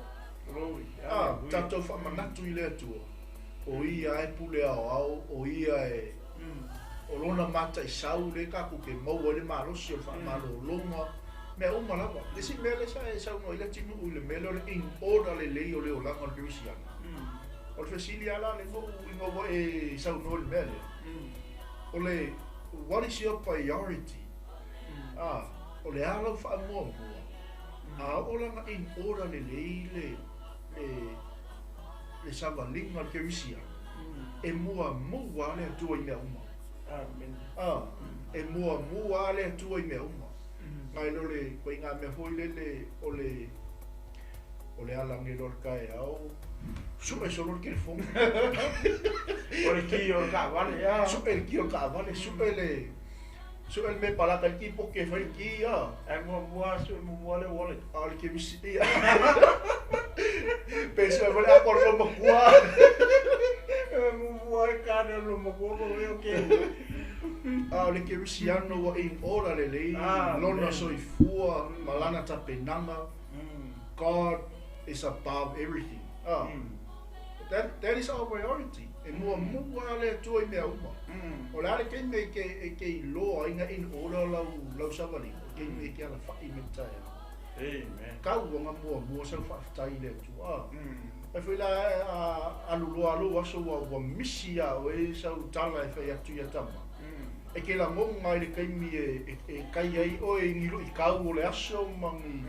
Glory. A, tatou faamanatu i le Atua, o Ia e pule aoao, o Ia e, o Lona mataisau lea tatou te maua ai le malosi o le faamalologa, mea uma lava. Le isi mea lea sa e saunoa ai le atunuu i le mea lea o le in order lelei o le olaga o le Kerisiano. O le fesili lava la lea ina ua e saunoa i le mea lea, o le what is your priority? A, o le a lau faamuamua, a oo la na in order lelei le, le, le savaliga o le Kerisiano, e muamua lava le Atua i mea uma. Amen. A, e muamua lava le Atua i mea uma. Nai lo le ituaiga mea foi lele o le o le alagelo o le taeao, sue solo le telefoni. O le ki o le taavale, a. Sue le ki o le taavale, sue le sue le mea e palaka ai le kipoki e fai le ki, a. Ae muamua sue muamua le wallet. A o le kemisi, ia. Pe sue foi le apo o le loomatua. E muamua le card o le loomatua ma mea o ke. A o le kerisiano ua in order lelei lona soifua ma lana tapenaga, God is above everything. That, that is our priority. E muamua lava le Atua i mea uma. O le a le taimi e te, e te iloa ai na in order lau, lau savaliga, o le taimi e te alafai mai le taeao. Amen. Tau ona muamua sau faafetai i le Atua. Ai foi la a alu loa lou aso ua, ua misi ia oe sau tala e fai atu ia tama. E te lagona i le taimi e, e, e kai ai oe i ni luitau o le aso ma ni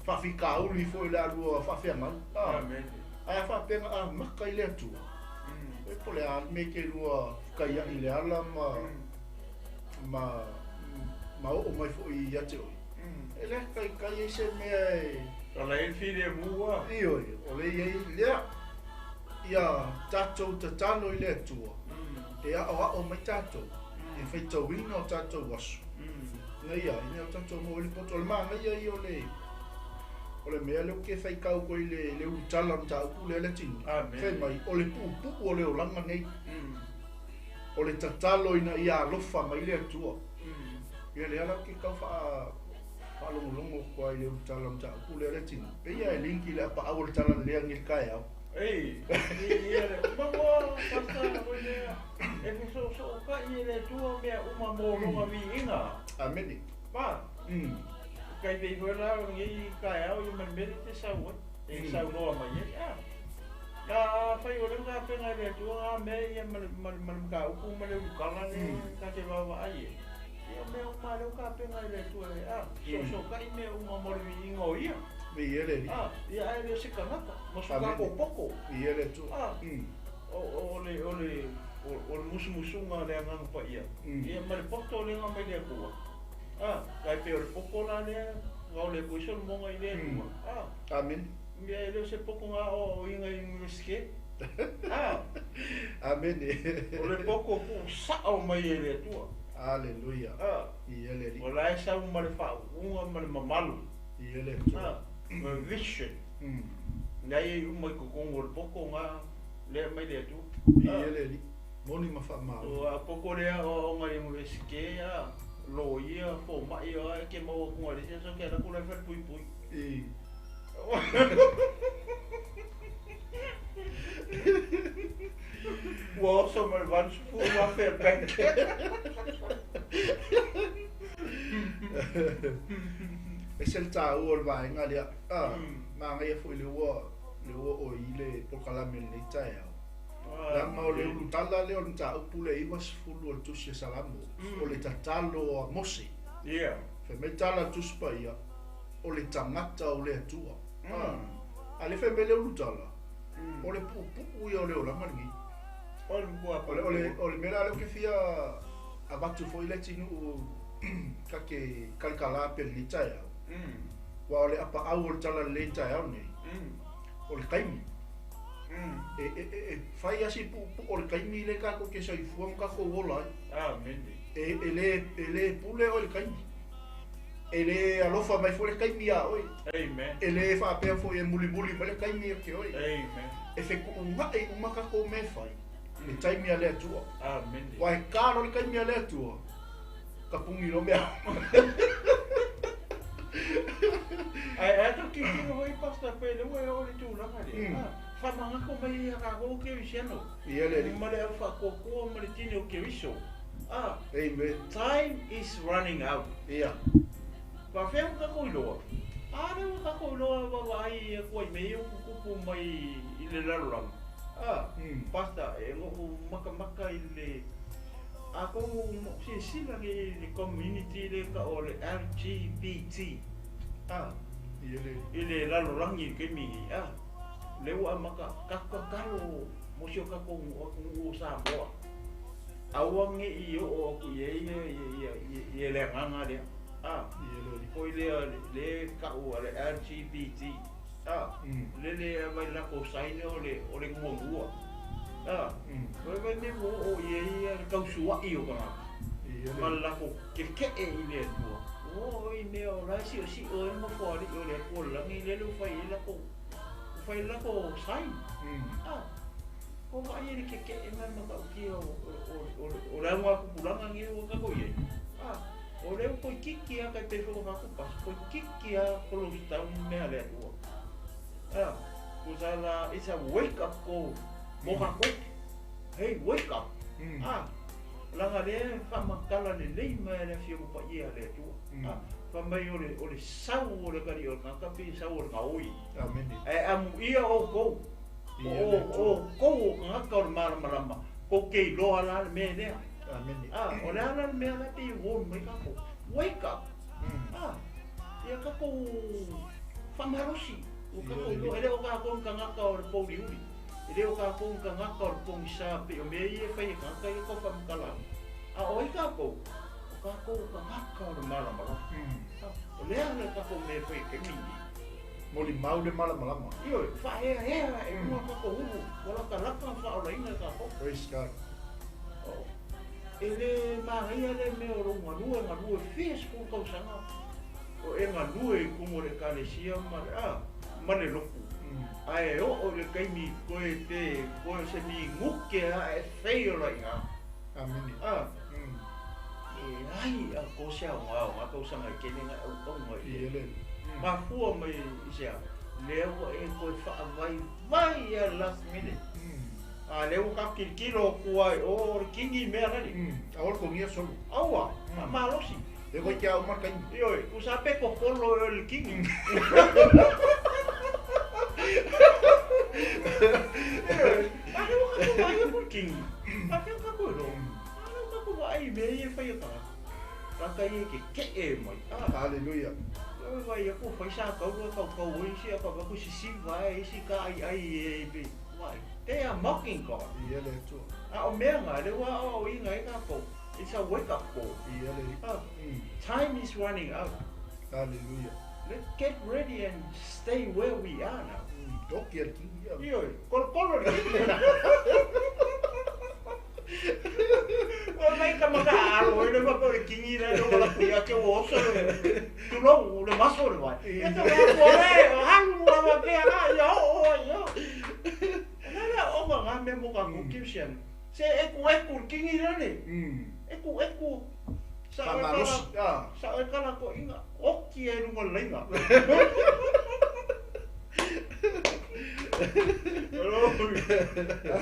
faafitauli foi o le a lua faafeagai. Amen. Ae a faapea na amata i le Atua, e po o le a le mea e te lua fekaiai i le ala ma, ma, ma oo mai foi ia te oe. E le taitai ai se mea e... O la e i le filemu lava. Ioe, o lea e i ai lea. Ia tatou tatalo i le Atua e aoao mai tatou, e faitauina o tatou aso, ina ia, ina ia o tatou maua ai le poto. O le manaia ia o le, o le mea lea ou te faitau atu ai i le, le ulutala o le mataupu lea Leatinuu, fai mai, o le puupuu o le olaga nei, o le tatalo ina ia alofa mai le Atua. Ia lea la ou te tau faa, faalogologo atu ai i le ulutala o le mataupu lea Leatinuu, pei lava e link i le apaau o le tala lelei ananei i le taeao. Ei, ia le maua, Pastor, o lea, e fesoosootai e le Atua mea uma mo lona viiga. Amene. Ma, kai pei foi la o lenei taeao ia ma le mea lea e te sau ai, e saunoa mai ai. A, na afai o lea ua tapena e le Atua na mea ia ma le, ma le, ma le mataupu ma le ulukala lea ta te vaavaai ai, ia o mea uma lea ua tapena e le Atua e, a, fesoosootai mea uma mo le viiga o Ia. Viia le Alii. A, ia ae le o se kanaka, ma so tatou poto. Viia le Atua. A, o, o le, o le, o le musumusuga a le Agaga Paia, ia ma le poto lea na mai le Atua. A, tai pei o le poto la lea na ole atu ai Solomona i le Atua. A. Amene. Ia e le o se poto na aoaoina i Universite. A. Amene. O le poto tuusao mai e le Atua. Aleluia. A. Viia le Alii. O la e sau ma le faauuga ma le mamalu. Viia le Atua. A, ma le vision. Na i ai uma i totonu o le poto na lea mai le Atua. Viia le Alii. Moni ma faamaoni. O a poto lea aoaoga i Universite, a, loia, fomai, a, e ke maua atu i le isi aso ke alu atu la e falepuipui. I. Ua oso ma le $80,000 a le bank. Ese le taua o le vaega lea. A, manaia foi le ua le o'o i le polokalame i lenei taeao, leaga o le ulutala lea o le mataupu lea e 90 o le Tusi a Salamo, o le tatalo a Mose. Fai mai le tala a le Tusi Paia, o le tagata o le Atua. A lea fai mai le ulutala, o le puupuu ia o le olaga lenei. O le mea la lea ou te fia avatu foi le atinuu ta te kalikala pea i lenei taeao, aua o le apaau o le talalelei i le taeao lenei, o le taimi. E fai lava si puupuu o le taimi lea tatou te soifua ma tatou ola ai. E le pule oe i le taimi. E le alofa mai foi le taimi ia oe. E le faapea foi e mulimuli mai le taimi ia te oe. E fetuunai uma tatou mea e fai i le taimi a le Atua. Aua e ta loa le taimi a le Atua, tapuni loa mea uma. Ae a tou tilotilo foi Pastor pe le ua e oo i le tulaga lea, faamanatu mai ai ia tatou Kerisiano ma le au faatuatua ma le tini o Keriso. Amen. Time is running out. Ia. Faafefea ua tatou iloa? A lea ua tatou iloa vaavaai atu ai mea ia ua tutupu mai i le lalolagi. Pastor, e noʻu makamaka i le a tou silasila nei i le community lea e tau o le LGBT. I le lalolagi i le taimi nei. Lea ua amata tatou tatalo mo si o tatou atunuu o Samoa. Aua ne i oo atu i ai ia le agaga lea. Foi lea le e tau a le LGBT. Lele e aumai latou sign o le nuanua. O le mea ua oo i ai le tausuai o tagata ma le latou keke'e i le Atua. Ua oo i mea o la e siosio ai le Nofoalii o le Atua o le lagi lele ua fai ai latou, ua fai ai latou sign. Ua vaai ai le keke'e ma le matautia o le augatupulaga nei ua tatou i ai. O lea ua toeitiiti lava tai pei foi ua tatou pasi, toeitiiti lava close down mea a le Atua. Tusa la, it's a wake up call mo tatou. Hey, wake up! Leaga lea e faamatala lelei mai e le Afioga Paia a le Atua. Fai mai o le sau o le atalii o le tagata pei e sau o le gaoi. Ae amuia outou. O outou o tagata o le malamalama, tou te iloa la le mea lea. O le a la le mea la e pei e warn mai tatou? Wake up! Ia tatou faamalosi. Ua tatou iloa, e le o tatou ni tagata o le pouliuli, e le o tatou ni tagata o le pogisa pei o mea ia e fai e tagata ia tau faamatala atu. A o ai tatou? O tatou o tagata o le malamalama. O le a le tatou mea e fai i le taimi lenei? Molimau le malamalama. Ioe, faaeaea e lua tatou ulu, ua latalata ona faaolaina e tatou. Praise God. E le manaia le mea o lou galue, galue fia sefulu tausaga o e galue i luga o le Ekalesia ma le, a, ma le lotu. Ae oo i le taimi toe pe toe se minute lava e fail ai i ina. Amene. A, e leai atoa se aoga o na tausaga e tele na e auauna i ai. Mafua mai i se a? Lea ua e toe faavaivai ia last minute. A lea ua tatou tilotilo atu ai, o le kini mea lani. Aua le togia solo. Aua, malosi. Lea ua ite uma le taimi. Ioe, tusa pe popolo e o le kini. Ioe, a lea ua tatou vaai atu le kini. A fea tatou iloa? A lea ua tatou vaai i mea ia e fai e tagata. Tagata ia e keke'e mai. Haleluia. Ioe, vaai atu ua fai sa taula tautau ai isi a tau atu sisiva e isi ka aiai e pe. Vaai, they are mocking God. Ia le Atua. A o mea na, lea ua aoaoina ai tatou. It's a wake up call. Ia le Time is running out. Haleluia. Let's get ready and stay where we are now. Toki a le kini ia. Ioe, kolokolo le kini. O nai tama ka alo e le faapea o le kini lea le ua latou ia te ua oso le tulou le maso le vai. Ia te wea kua le, o halu a faapea la, ia oo ai ia. O le ala o ngā mea mo ka ngukiu sian. Se eku eku le kini lea le. Eku eku. Sa oe kala, sa oe kala ko inga, oki e lunga le laina.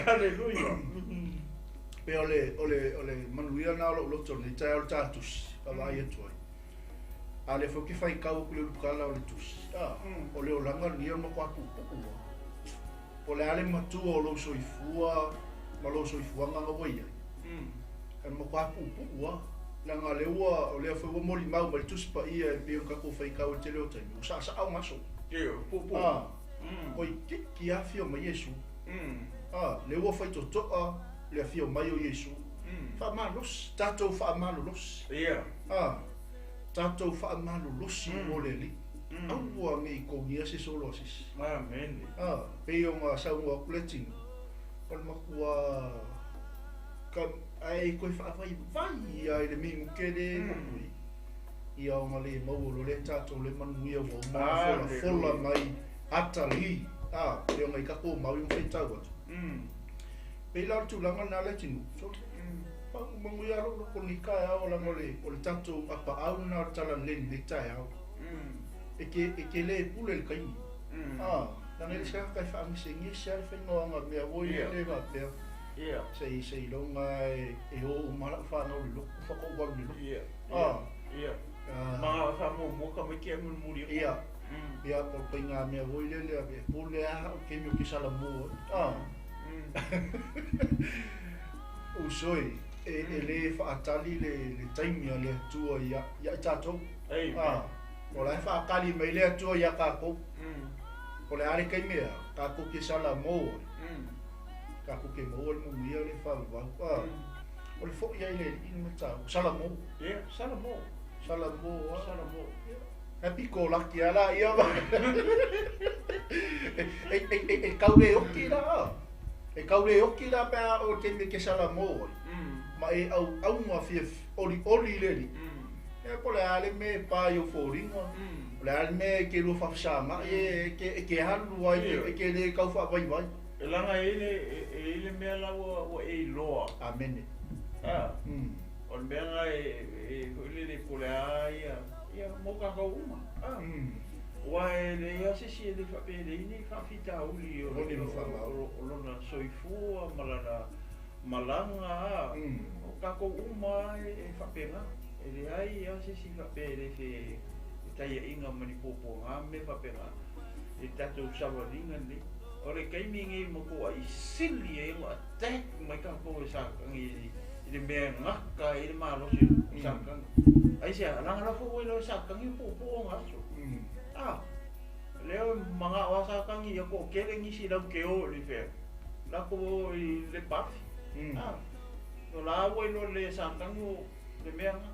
Hallelujah. Pe o le, o le, o le manuia lena o lou loto i lenei taeao o le ta tusi, vaavaai atu ai. A o lea foi ou te faitau atu i le ulukala o le tusi, o le olaga lenei o le matua puupuu lava. Po le a le matua o lou soifua ma lou soifuaga na ua i ai. E matua puupuu lava. Leaga o lea ua, o lea foi ua molimau mai le Tusi Paia e pei ona tatou faitau i le tele o taimi, ua saasaa ona aso. Ioe, puupuu. A, toeitiiti lava afio mai Iesu. A, lea ua faitotoa le afio mai o Iesu. Faamalosi, tatou faamalolosi. Ia. A, tatou faamalolosi mo le Alii. Aua ne i togia se solo a se isi. Amene. A, pei ona saunoa atu le tino, o le matua ka, ae toe faavaivai lava i le minute le mokui, ia ona le maua loa lea e tatou le manuia ua uma ona folafola mai atalii, a, pei ona i tatou mau i ma faitau atu. Pei la o le tulaga lena le tino, so, manuia lou loto i lenei taeao, leaga o le tatou apaau lena o le talalelei i lenei taeao. E te le pule i le taimi. A, leaga e le se tagata e faagesegese lava le faiga o ana mea foi lele faapea. Se i seiloga e o uma lau fanau i le lotu, faatoa ou alu i le lotu. Ia. Ma faamuamua tamaiti ae mulimuli atu. Ia. Ia, o le faiga mea foi lele e pule lava au taimi ou te salamo ai. Uso e, e le faatali le taimi a le Atua ia i tatou. O la e faatali mai le Atua ia tatou. O le a le taimi e a, tatou te salamo ai. Tatou te maua le manuia le faavavau. O le foi ai le alii le mataupu. Salamo. Ia, salamo. Salamo. Salamo. Happy go lucky ala ia ma. E kau le oki la. E kau le oki la pe a o te me ke salamo ai. Ma e au au ma fia oli oli le li. E po le ale me pa yo foringa. O le ale me ke lua whawhisanga, e ke halu ai, e ke le kau wha vai. E langa e ile mea la ua e iloa. Amene. O le mea nga e hui le po le a ia, ia mo kākau uma. Ua e le ia se si e le whapele ini whawhitauli o lona soifua ma lana malanga. O kākau uma e whapenga. E le ai ia se si whapele fe taia inga mani pōpō ngā me whapenga. E tātou sawaringa nei. O le kaimi ngai mo koa i sili e ngā attack mai kākou e sākangi i le mea ngaka i le malosi o sākangi. Ai sea, langa la fō i lo sākangi pōpō o ngā aso. Leo manga o sākangi ia ko kere ngisi lau ke o li whea. La ko i le pafi. No la ua i lo le sākangi o le mea ngā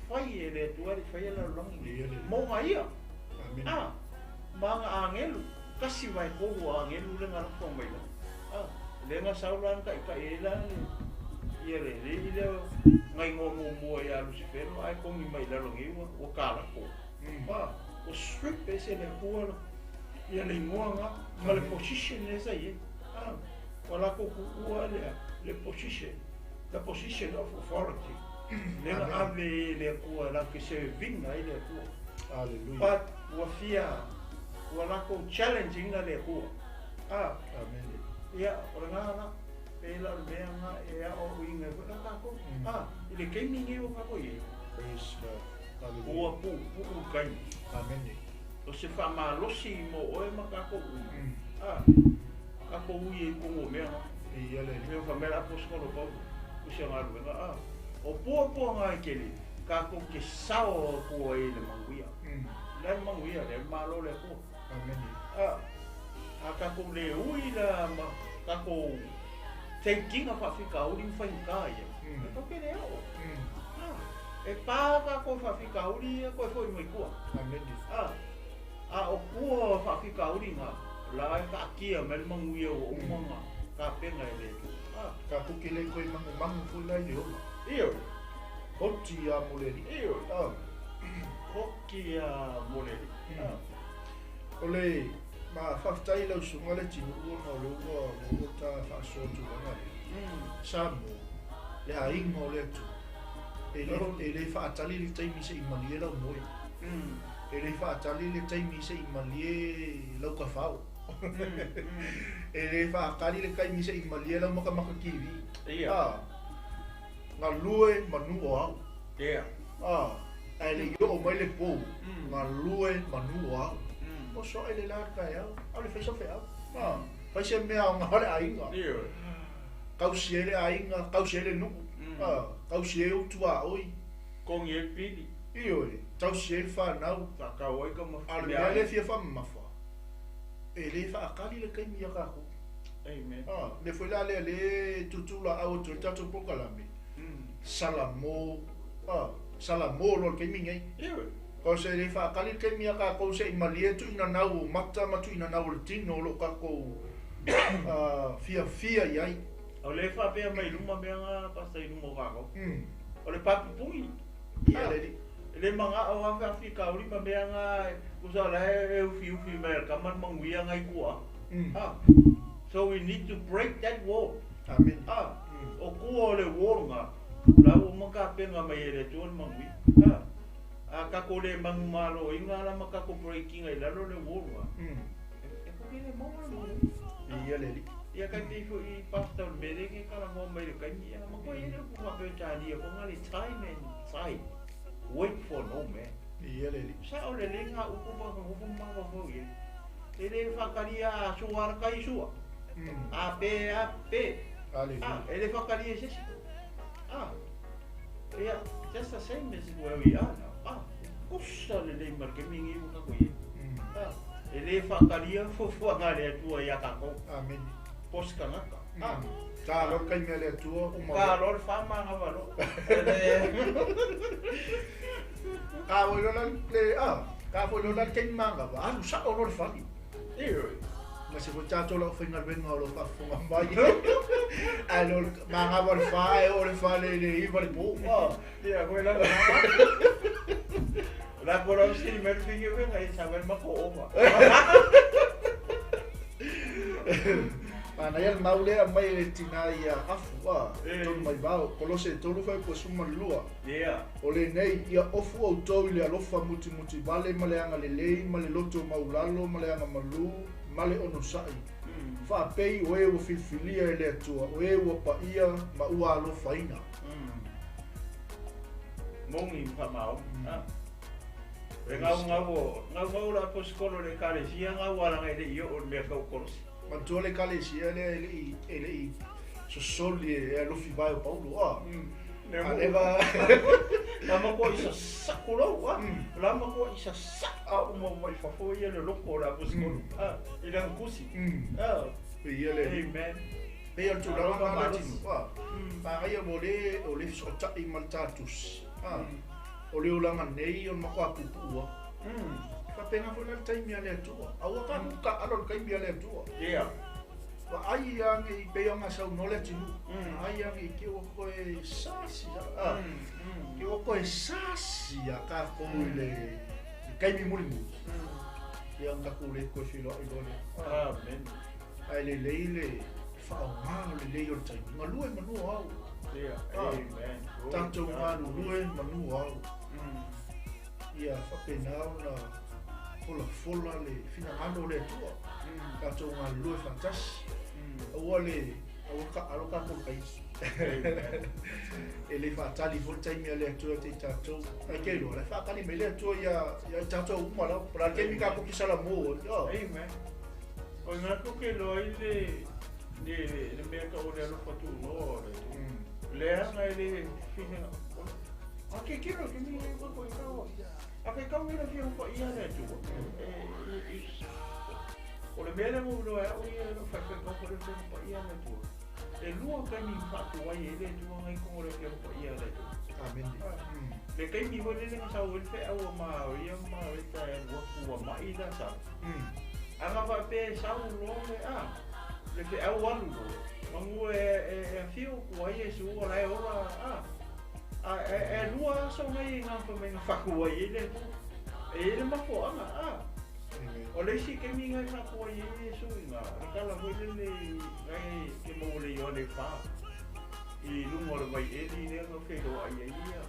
whai e le atua le whai e la langi. Mō ngā ia. Manga angelu. Kasi vai kohu angelu le ngā lako mai la. Le ngā saula ang kai kai e la ia le le i le ngai ngō mō mua ia Lucifero ai kongi mai lalo ngi ua ua kālako. O strip e se le kua la ia le ingoa ngā ma le position e sa ie. Wa lako ku ua le position, the position of authority. Le ngā ave e le kua la ke se vinga i le kua. Hallelujah. But ua fia ua lako challenging na le kua. Amen. Ia, o le ngā la, pe la o le mea ngā e a o uinga e wha kākou. I le keimi ngi o ngā koi e. Praise God. Hallelujah. Ua pū, pū kaimi. Amen. O se whamalosi mo oe ma kākou ui. Kākou ui e kongo mea ngā. Ia le. Mea whamela apostolo Paulo. Usia ngā ruenga. O pua pua ngā e kele, kākou ke sao pua e le manguia. Le manguia, le malo le kua. Amen. A kākou le ui la ma kākou teikinga whawhikauri mwhainga ia. E toke le ao. E pā kākou whawhikauri ia koe foi mai kua. Amen. A o kua whawhikauri ngā, la e kākia me le manguia o umanga kā penga e le tu. Ka kuke le koe mangu mangu fui lai le ola. Iyo. Hoti a moleri. Iyo. Hoki a moleri. O le, ma whawhitai lau sunga le tino ua ngā le ua ua ta whaasoa tūranga le. Sa mō, le a inga o le atu. E le whaatali le taimi se i malie lau moe. E le whaatali le taimi se i malie lau ka whao. E le whaakali le taimi se i malie lau makamaka kiwi. Ia. Ngā lue manu o au. Ia. Ai le io o mai le pō. Ngā lue manu o au. O so e le la kai au, au le whaisa whea au. Fai se mea aoga le aiga. Ioe. Tausi ai le aiga, tausi ai le nuu, tausi ai ou tuaoi. Togi ai le pili. Ioe, tausi ai le fanau. Faatau ai ka ma A o le mea lea e fia faamamafa, e le faatali le taimi ia tatou. Amen. Mea foi la lea lea e tuutuulaau atu ai le tatou polokalame, Salamo, Salamo loa i le taimi nei. Ioe. Cause e le faatali le taimi ia tatou se i malie tuuinanau o mata ma tuuinanau o le tino o lo o tatou fiafia i ai. O lea e faapea mai luma mea na Pastor i luma o tatou. O le papupugi. Ia le alii. E le manao lava faafitauli ma mea na tusa o la e ufiufi mai e le tama le manuia nai tuaa. So we need to break that wall. Amene. O tua o le wall na, la ua uma tapena mai e le Atua le manuia. A tatou le manumaloina la ma tatou break ina i lalo le wall na, e koke le maua le manuia. Ia le alii. Ia kai pei foi Pastor o le mea lea e talanoa mai i le taimi, ia matua i ai le upu faa-Peretania foi na le time and tide wait for no man. Ia le alii. Sao lelei ngā upu pa ka nofo ma mafaufau i ai. E le whakaria a sua ara kai sua. A pe a pe. Hallelujah. E le whakaria e sesi. Ia, just the same as where we are now. Kusa lelei ma le kemi ngi uka koe i ai. E le whakaria fuafuaga a le Atua ia tatou. Amen. Posi kanaka. Ta loa le taimi a le Atua, uma Ka loa le whamanga walo. E le... Ka foi loa la le, ka foi loa la le taimi mangava, alu sao loa le fale. Ioe. Ma se foi tatou lau faigaluega o lo faafofoga mai. Ae loa mangava le fa, e oo le fale i le 9 le po. Ia, koe la la ko lau sili mai le fingi uenga i sa mai mako ova. Manaia le mau lea mai le tina ia afu, tolu mai vao, Kolose 3 fuaiupu 12. Ia. O lenei, ia ofu outou i le alofa mutimuti vale ma le agalelei ma le loto maulalo ma le agamalu ma le onosai. Faapei o e ua filifilia e le Atua, o e ua paia ma ua alofaina. Moni ma whamao. E ngau ngau o, ngau ngau la aposikolo le ekalesia, ngau alanga e le i o le mea kau Kolosi. Manatua le ekalesia lea e le i sosoli e alofi vae o Paulo, A leva. La makoa i sasaku lau, La makoa i sasaa uma mai fafo ia le loko o le aposikolo. I lana tusi. Ia le. Amen. Pei o le tulaga na le tino. Manaia ua le o le fesootai ma le tatusi. O le olaga nei o le makoa pupuua. E faapena foi la le taimi a le Atua. Aua tatou taalo i le taimi a le Atua. Ia. Vaai age i pei ona saunoa le atunuu. Vaai age i te ua koe sasi. Te ua koe sasi a tatou i le taimi mulimuli. Ia ona tatou le koe feiloai loa lea. Amen. Ae lelei le faaaoga o lelei o le taimi. Galue manu o au. Ia. Amen. Tatou galulue manu o au. Ia faapena ona folafola le finagalo o le Atua. Tatou galulue faatasi. Aua le aua taalo tatou le taimi. E le faatali foi le taimi a le Atua te i tatou. Ae ke iloa, la e faatali mai le Atua ia i tatou uma lava. Po o le a le taimi tatou te salamo ai. Amen. O ngā koke loa i le le mea ka o le alofa tuunoa o le Atua. Lea nga e le whina. A ke kiro ke mi e wako i kaua. A ke kau e la whia upa ia le Atua. O le mea le mo loa au ia le whai whai kau le whia upa ia le Atua. E lua kaimi whaatu ai e le Atua ngai kongo le whia upa ia le Atua. Amen. Le kaimi hoi le lenga sau ele whea ua maa ia maa e ta e ua mai la sau. Anga whape sau loa le a. Le whea au alu loa. Mangu e awhio kua i e sua la e ora a. E lua aso ngai ngā whamainga whakua i e le Atua. E le mafuaanga a. O le isi kaimi ngai whakua i e sui ngā. Le kala hoi le le ngai ke mau le Ioane wha. I lunga o le vai eli lea ngā whenua ai e ia.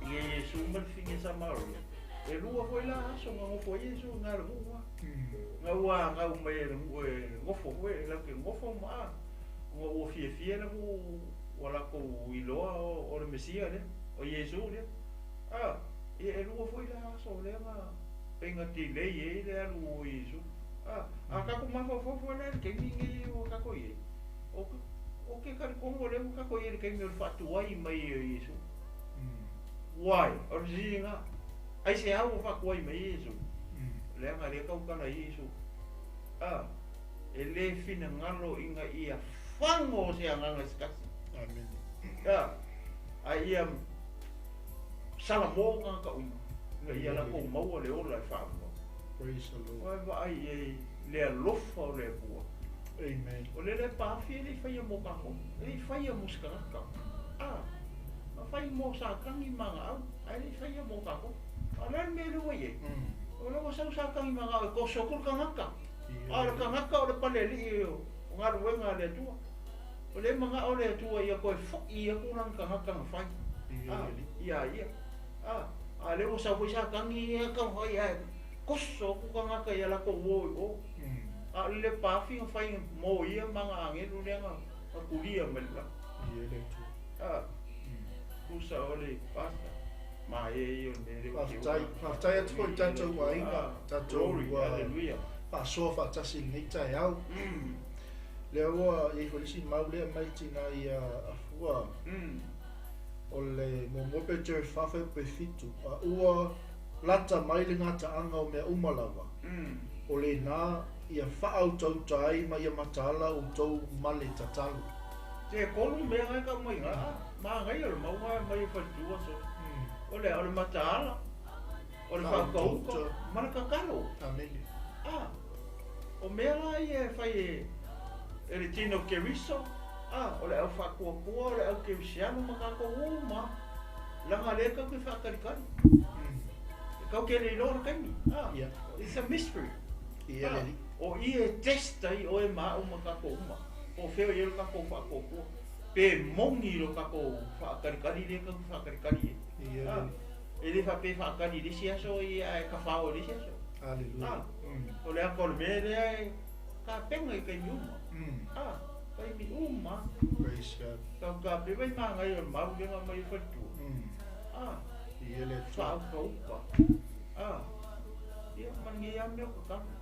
I e Iesu ma le whinge Samaria. E lua hoi la aso ngā ngofo i Iesu ngā le hunga. Ngā ua ngau mai e le ngofo hoi, e lau ke ngofo ma a. Ngā ua fia fia la hu ua lako iloa o le Mesia lea, o Iesu lea. E lua hoi la aso lea ngā penga te lei e le alu o Iesu. A, a tatou mafaufau foi la i le taimi lenei ua tatou i ai, o ke talitonuga lea ua tatou i ai i le taimi o le faatuai mai o Iesu. Why? O le fesili lena. Aisea ua faatuai mai ai Iesu? Leaga lea e tautala ai Iesu. A, e le finagalo ina ia fago se agaga i se tasi. Amene. A, a ia salamo tagata uma, ina ia latou maua le ola e faavavau. Praise the Lord. Ua e vaai i ai le alofa o le Atua. Amen. O le le paafi e le i faia mo tatou, e le i faia mo se tagata. A, na fai mo Satani ma ana au, ae le i faia mo tatou. A o le a le mea lea ua i ai? O lea ua sau Satani ma ana au e toso atu le tagata. A o le tagata o le palealii o galuega a le Atua. O lea e manao le Atua ia toe foi atu lana tagata na fai, a, ia ia. A, a lea ua sau foi Satani ia taumafai ae toso atu tagata ia latou o i o. A o le lepa afi na fai mo ia ma ana agelu lea na tulia mai le lagi. A, tusa o le pasa. Maea ia o le mea lea ou te Faafetai, faafetai atu foi i tatou aiga, tatou Glory, ua hallelujah. faasoa faatasi i lenei taeao. Lea ua i ai foi le isi mau lea mai tina ia afua o le muamua Petero 4 fuaiupu 7, a ua lata mai le gataaga o mea uma lava, o lena ia faautauta ai ma ia mataala outou ma le tatalo. Se tolu mea na e tau mai ina, a, manaia o le mauga e mai e faletua so. O le, o le mataala, o le faautauta ma le tatalo. Amene. A, o mea la ia e fai e, e le tino Keriso, a, o le au faatuatua, o le au kerisiano ma tatou uma, leaga lea tatou te faatalikali. E tatou te le iloa le taimi. A, Ia. it's a mystery. Ia le alii. O i e test ai oe ma au ma tatou uma. Po o fea o i ai lo tatou faatuatua. Pe moni lo tatou faatalikali lea tatou te faatalikali ai. Ia le A, alii. e le faapea e faatali i le isi aso ia ae kafao i le isi aso. Hallelujah. A, o le ata o le mea lea e tapena i taimi uma. A, taimi uma. Praise God. Tau tape mai manaia o le mau lea na aumai e faletua. A, Ia le Atua. faaukauka. A, ia ma lenei lava mea o tatalo.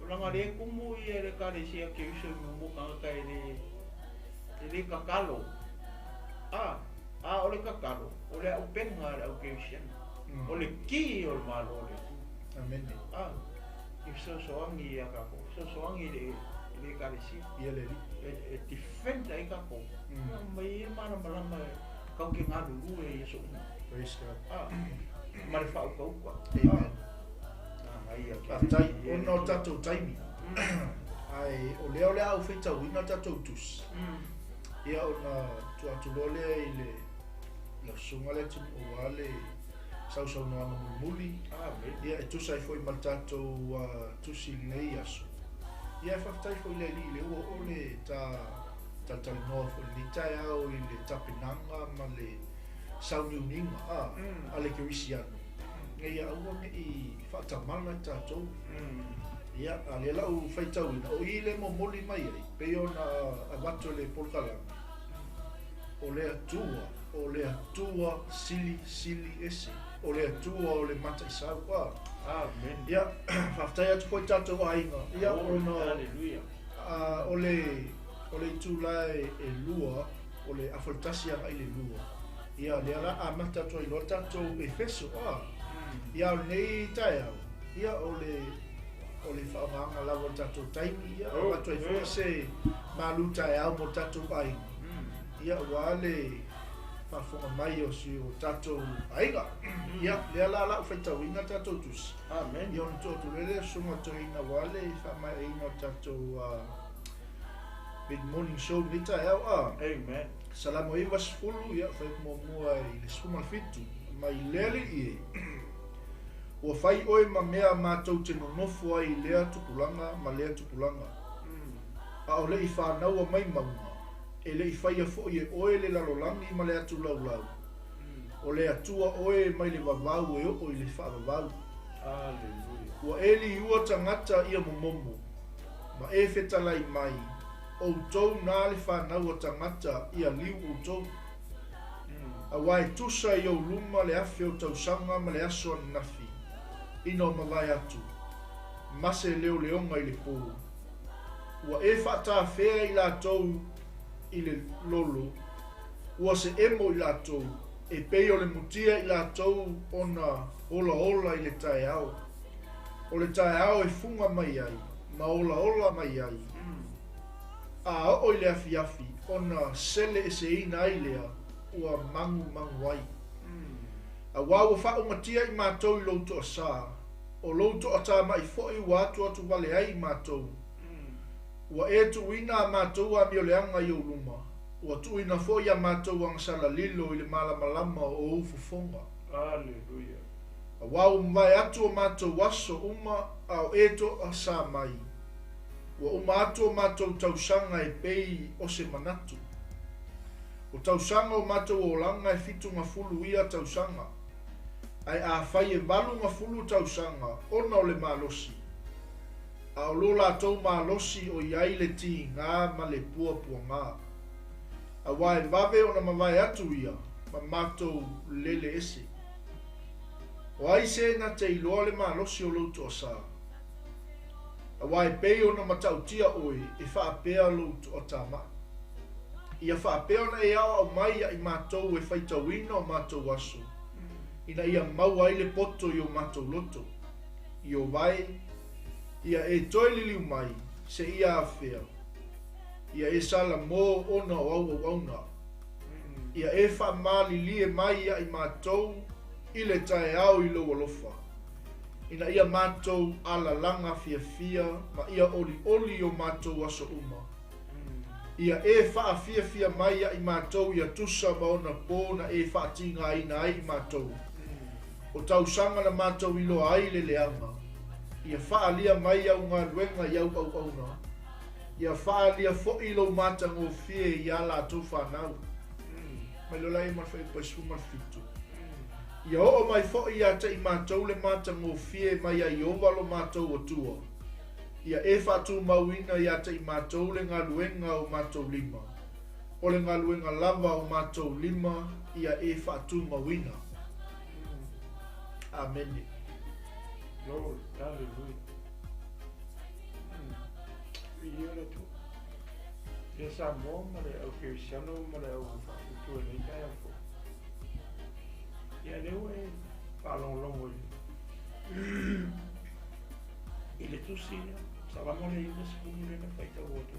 O laga lea e tumu ia le ekalesia Keriso i muamua tagata e le e le tatalo. A, a o le tatalo, o le aupega a le au kerisiano. O le ki o le Malo o le Atua. Amene. A, i fesoasoani ia tatou, fesoasoani i le i le ekalesia. Ia le alii. E, e defend ai tatou. Mai ai le malamalama e tatou te galulue i aso uma. Praise God. A, ma le faaukauka. Amen. A, nagaia ke. Faafetai, ona o tatou taimi. Ae o lea o le a ou faitauina tatou tusi. Ia ona tuu atu loa lea i le laususuga lea atunuu aua le sausaunoaga mulimuli. Amen. Ia e tusa ai foi ma le tatou tusi i lenei aso. Ia e faafetai foi i le alii lea ua oo le ta talatalanoa foi i lenei taeao i le tapenaga ma le sauniuniga a, a le kerisiano. Ina ia aua nei faatamala i tatou. Ia, a lea lau faitauina, o i le momoli mai ai, pei ona avatu e le polokalame, o le Atua, o le Atua sili sili ese, o le Atua o le mataisau. A. Amen. Ia, faafetai atu foi i tatou aiga. Ia, ona Hallelujah. a, o le o le itula e, e lua, o le afa le tasi agai le lua. Ia, lea la amata atu ai loa le tatou Efeso. A. Ia, o lenei taeao, ia, o le o le faaaogaga lava o le tatou taimi, ia, Oh, avatu ai foi yeah. se malu taeao mo le tatou aiga. Ia, aua le faafofoga mai o si o tatou aiga. Ia, lea la lau faitauina le tatou tusi. Amen. Ia ona tuu atu lea le susuga toeaina aua le faamaeaina o le tatou mid morning show lenei taeao. A. Amen. Salamo 90, ia, fuaiupu muamua i le 17, mai lea alii e. Ua fai oe ma mea matou te nonofo ai i lea tupulaga ma lea tupulaga. A o le i fanaua mai mauga, e le i faia foi e oe le lalolagi ma le atu laulau. O le Atua oe mai le vavau e oo i le faavavau. Hallelujah. Ua e liua tagata ia momomo, ma e fetalai mai, outou na le fanaua tagata ia liu outou. Auā e tusa i ou luma le afe o tausaga ma le aso ananafi, ina o mavae atu. ma se leoleoga i le pō. Ua e faatafea i latou i le lolo, ua se emo i latou, e pei o le mutia i latou ona olaola i le taeao. O le taeao e fuga mai ai, ma olaola mai ai. A oo i le afiafi, ona sele eseina ai lea, ua magumagu ai. Auā ua faaumatia i matou i lou toasā, o lou toatamai foi ua atuatu vale ai i matou. Ua e tuuina a matou amioleaga i ou luma, ua tuuina foi a matou agasala lilo i le malamalama o ou fofoga. Aleluia. Auā ua mavae atu o matou aso uma a o e toasā mai. Ua uma atu o matou tausaga e pei o se manatu. O tausaga o matou olaga e 70 ia tausaga. Ae afai e 80 tausaga ona o le malosi. A o lo latou malosi o i ai le tiga ma le puapuaga. Auā e vave ona mavae atu ia ma matou lele ese. O ai se na te iloa le malosi o lou toasā? Auā e pei ona matautia oe e faapea lou toatamai. Ia faapea ona e aoao mai ia i matou e faitauina o matou aso, ina ia maua ai le poto i o matou loto. I o vae, ia e toe liliu mai, seia afea. Ia e salamo ona o au auauna. Ia e faamalilie mai ia i matou i le taeao i lou alofa. Ina ia matou alalaga fiafia ma ia olioli o matou aso uma. Ia e faafiafia mai ia i matou ia tusa ma ona pō na e faatigaina ai i matou. O tausaga na matou iloa ai le leaga. Ia faalia mai au galuega i au auauna. Ia faalia foi lou matagofie iā latou fanau. Mai lola e ma le fuaiupu 17. Ia oo mai foi ia te i matou le matagofie mai ai Ieova lo matou Atua. Ia e faatumauina ia te i matou le galuega o matou lima. O le galuega lava o matou lima ia e faatumauina. Amene. Glory, hallelujah. Viia le Atua. Ia Samoa ma le au kerisiano ma le au faafutu e lenei taeao fou. Ia lea ua e faalogologo i le tusi lea, Salamo le 90 lea na faitau atu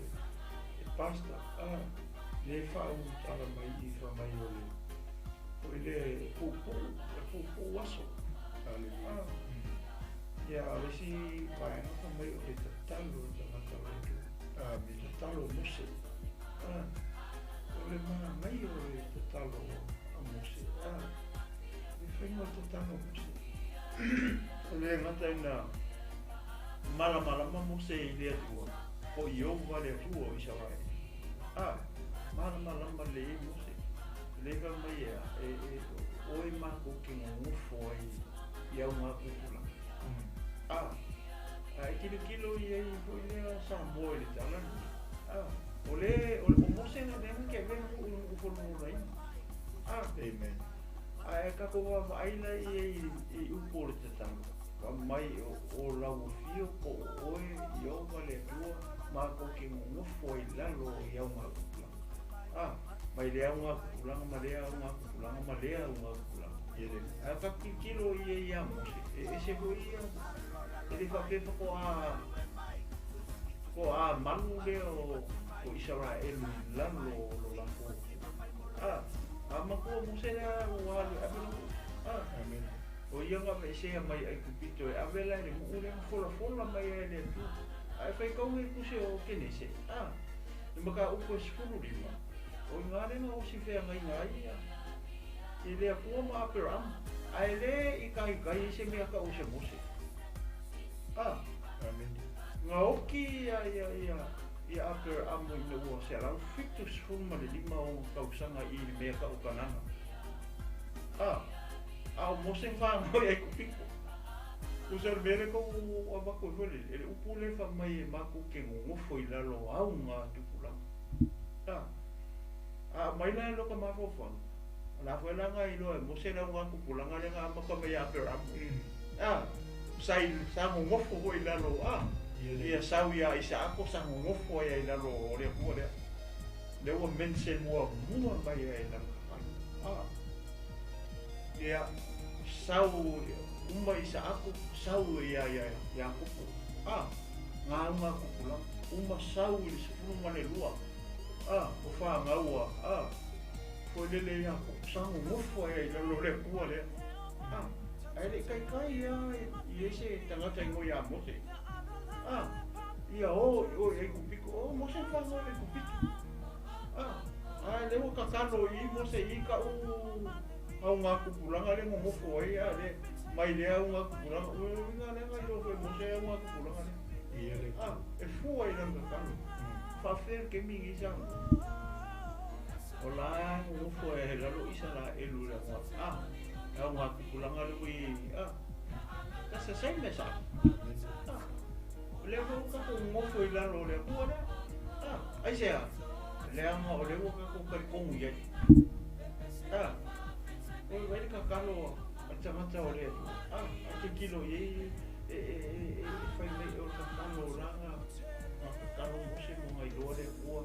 e pastor, lea e faaulutala mai i fai mai o le foi le puupuu, e puupuu aso. Hallelujah. Ia o le isi vaega fai mai o le tatalo o le tagata o le Atua. Amen. Tatalo o Mose. O le manaia o le tatalo a Mose. Le faiga o le tatalo a Mose. O le gata ina malamalama Mose i le Atua, po Ieova le Atua o Isaraele. Malamalama lelei ai Mose. Le fai mai e oe matou te gogofo ai i au gakupulaga. A e tilotilo i ai foi lea Samoa i le tala lenei. O le o Mose na lea na te avea nuu i nuu folololaina. Amen. Ae tatou vaavaai la i ai i upu o le tatalo. Fai mai o lau afio po o oe Ieova le Atua matou te gogofo ai i lalo i au gakupulaga. Mai lea au gakupulaga ma lea au gakupulaga ma lea au gakupulaga. Ae tatou tilotilo i ai ia Mose, e ese foi ia, e le faapea faatoa malu lea o Isaraelu i lalo o lo latou. A matua Mose lea ua alu e ave le nuu. Amen. O ia na aveesea mai Aikupito e ave la i le nuu lea na folafola mai ai e le Atua. Ae faitau i tusi o Kenese, le mataupu e 15, o i ina lea na osi feagaiga ai ia i le Atua ma Aperama. Ae le i taitai ai se mea tau o se Mose. Amen. Nga oki ia Aperama ina ua 175 o tausaga i le mea tau Kanana. A o Mose whanau i Aikupito. O se le mea le kou avatu ai foi le le upu le fai mai e matou te gogofo i lalo o au ngā tupulaga. A mai la e loka mafaufauga. O la foi la nga iloa e Mose le au ngā tupulaga le nga amata mai ia Aperama. Sa sa gogofo foi i lalo a. Ia sau ia Isaako sa gogofo ai i lalo o le Atua lea. Lea ua mention muamua mai ai i lalo kakalo. A. Ia sau uma Isaako sau ia ia Iakopo. A. Gauga tupulaga uma sau i le 12. A. O fanau a. Foi lele Iakopo sa gogofo ai i lalo o le Atua lea. A. Ae le kaikai ia i ese tagata igoa ia Mose. A. Ia o o i Aikupito. O Mose fanau i Aikupito. A. Ae le ua kakalo i Mose i ka'u auga tupulaga le gogofo ai a le mai le auga tupulaga. O le uiga lea na iloa foi e Mose auga tupulaga lea. Ia le A. E fua i lana kakalo. Faafefea le taimi lenei sa o la gogofo ai lalo Isaraelu i le auga a auga tupulaga le ua i ai a. That's the same as us. A. O lea foi ua tatou gogofo i lalo o le Atua lea. A. Aisea? Leaga o lea ua tatou talitonu i ai. A. Oi vaai le kakalo a le tagata o le Atua. A. A tilotilo i ai e fai mai o le kakalo o la na kakalo Mose ma na iloa le Atua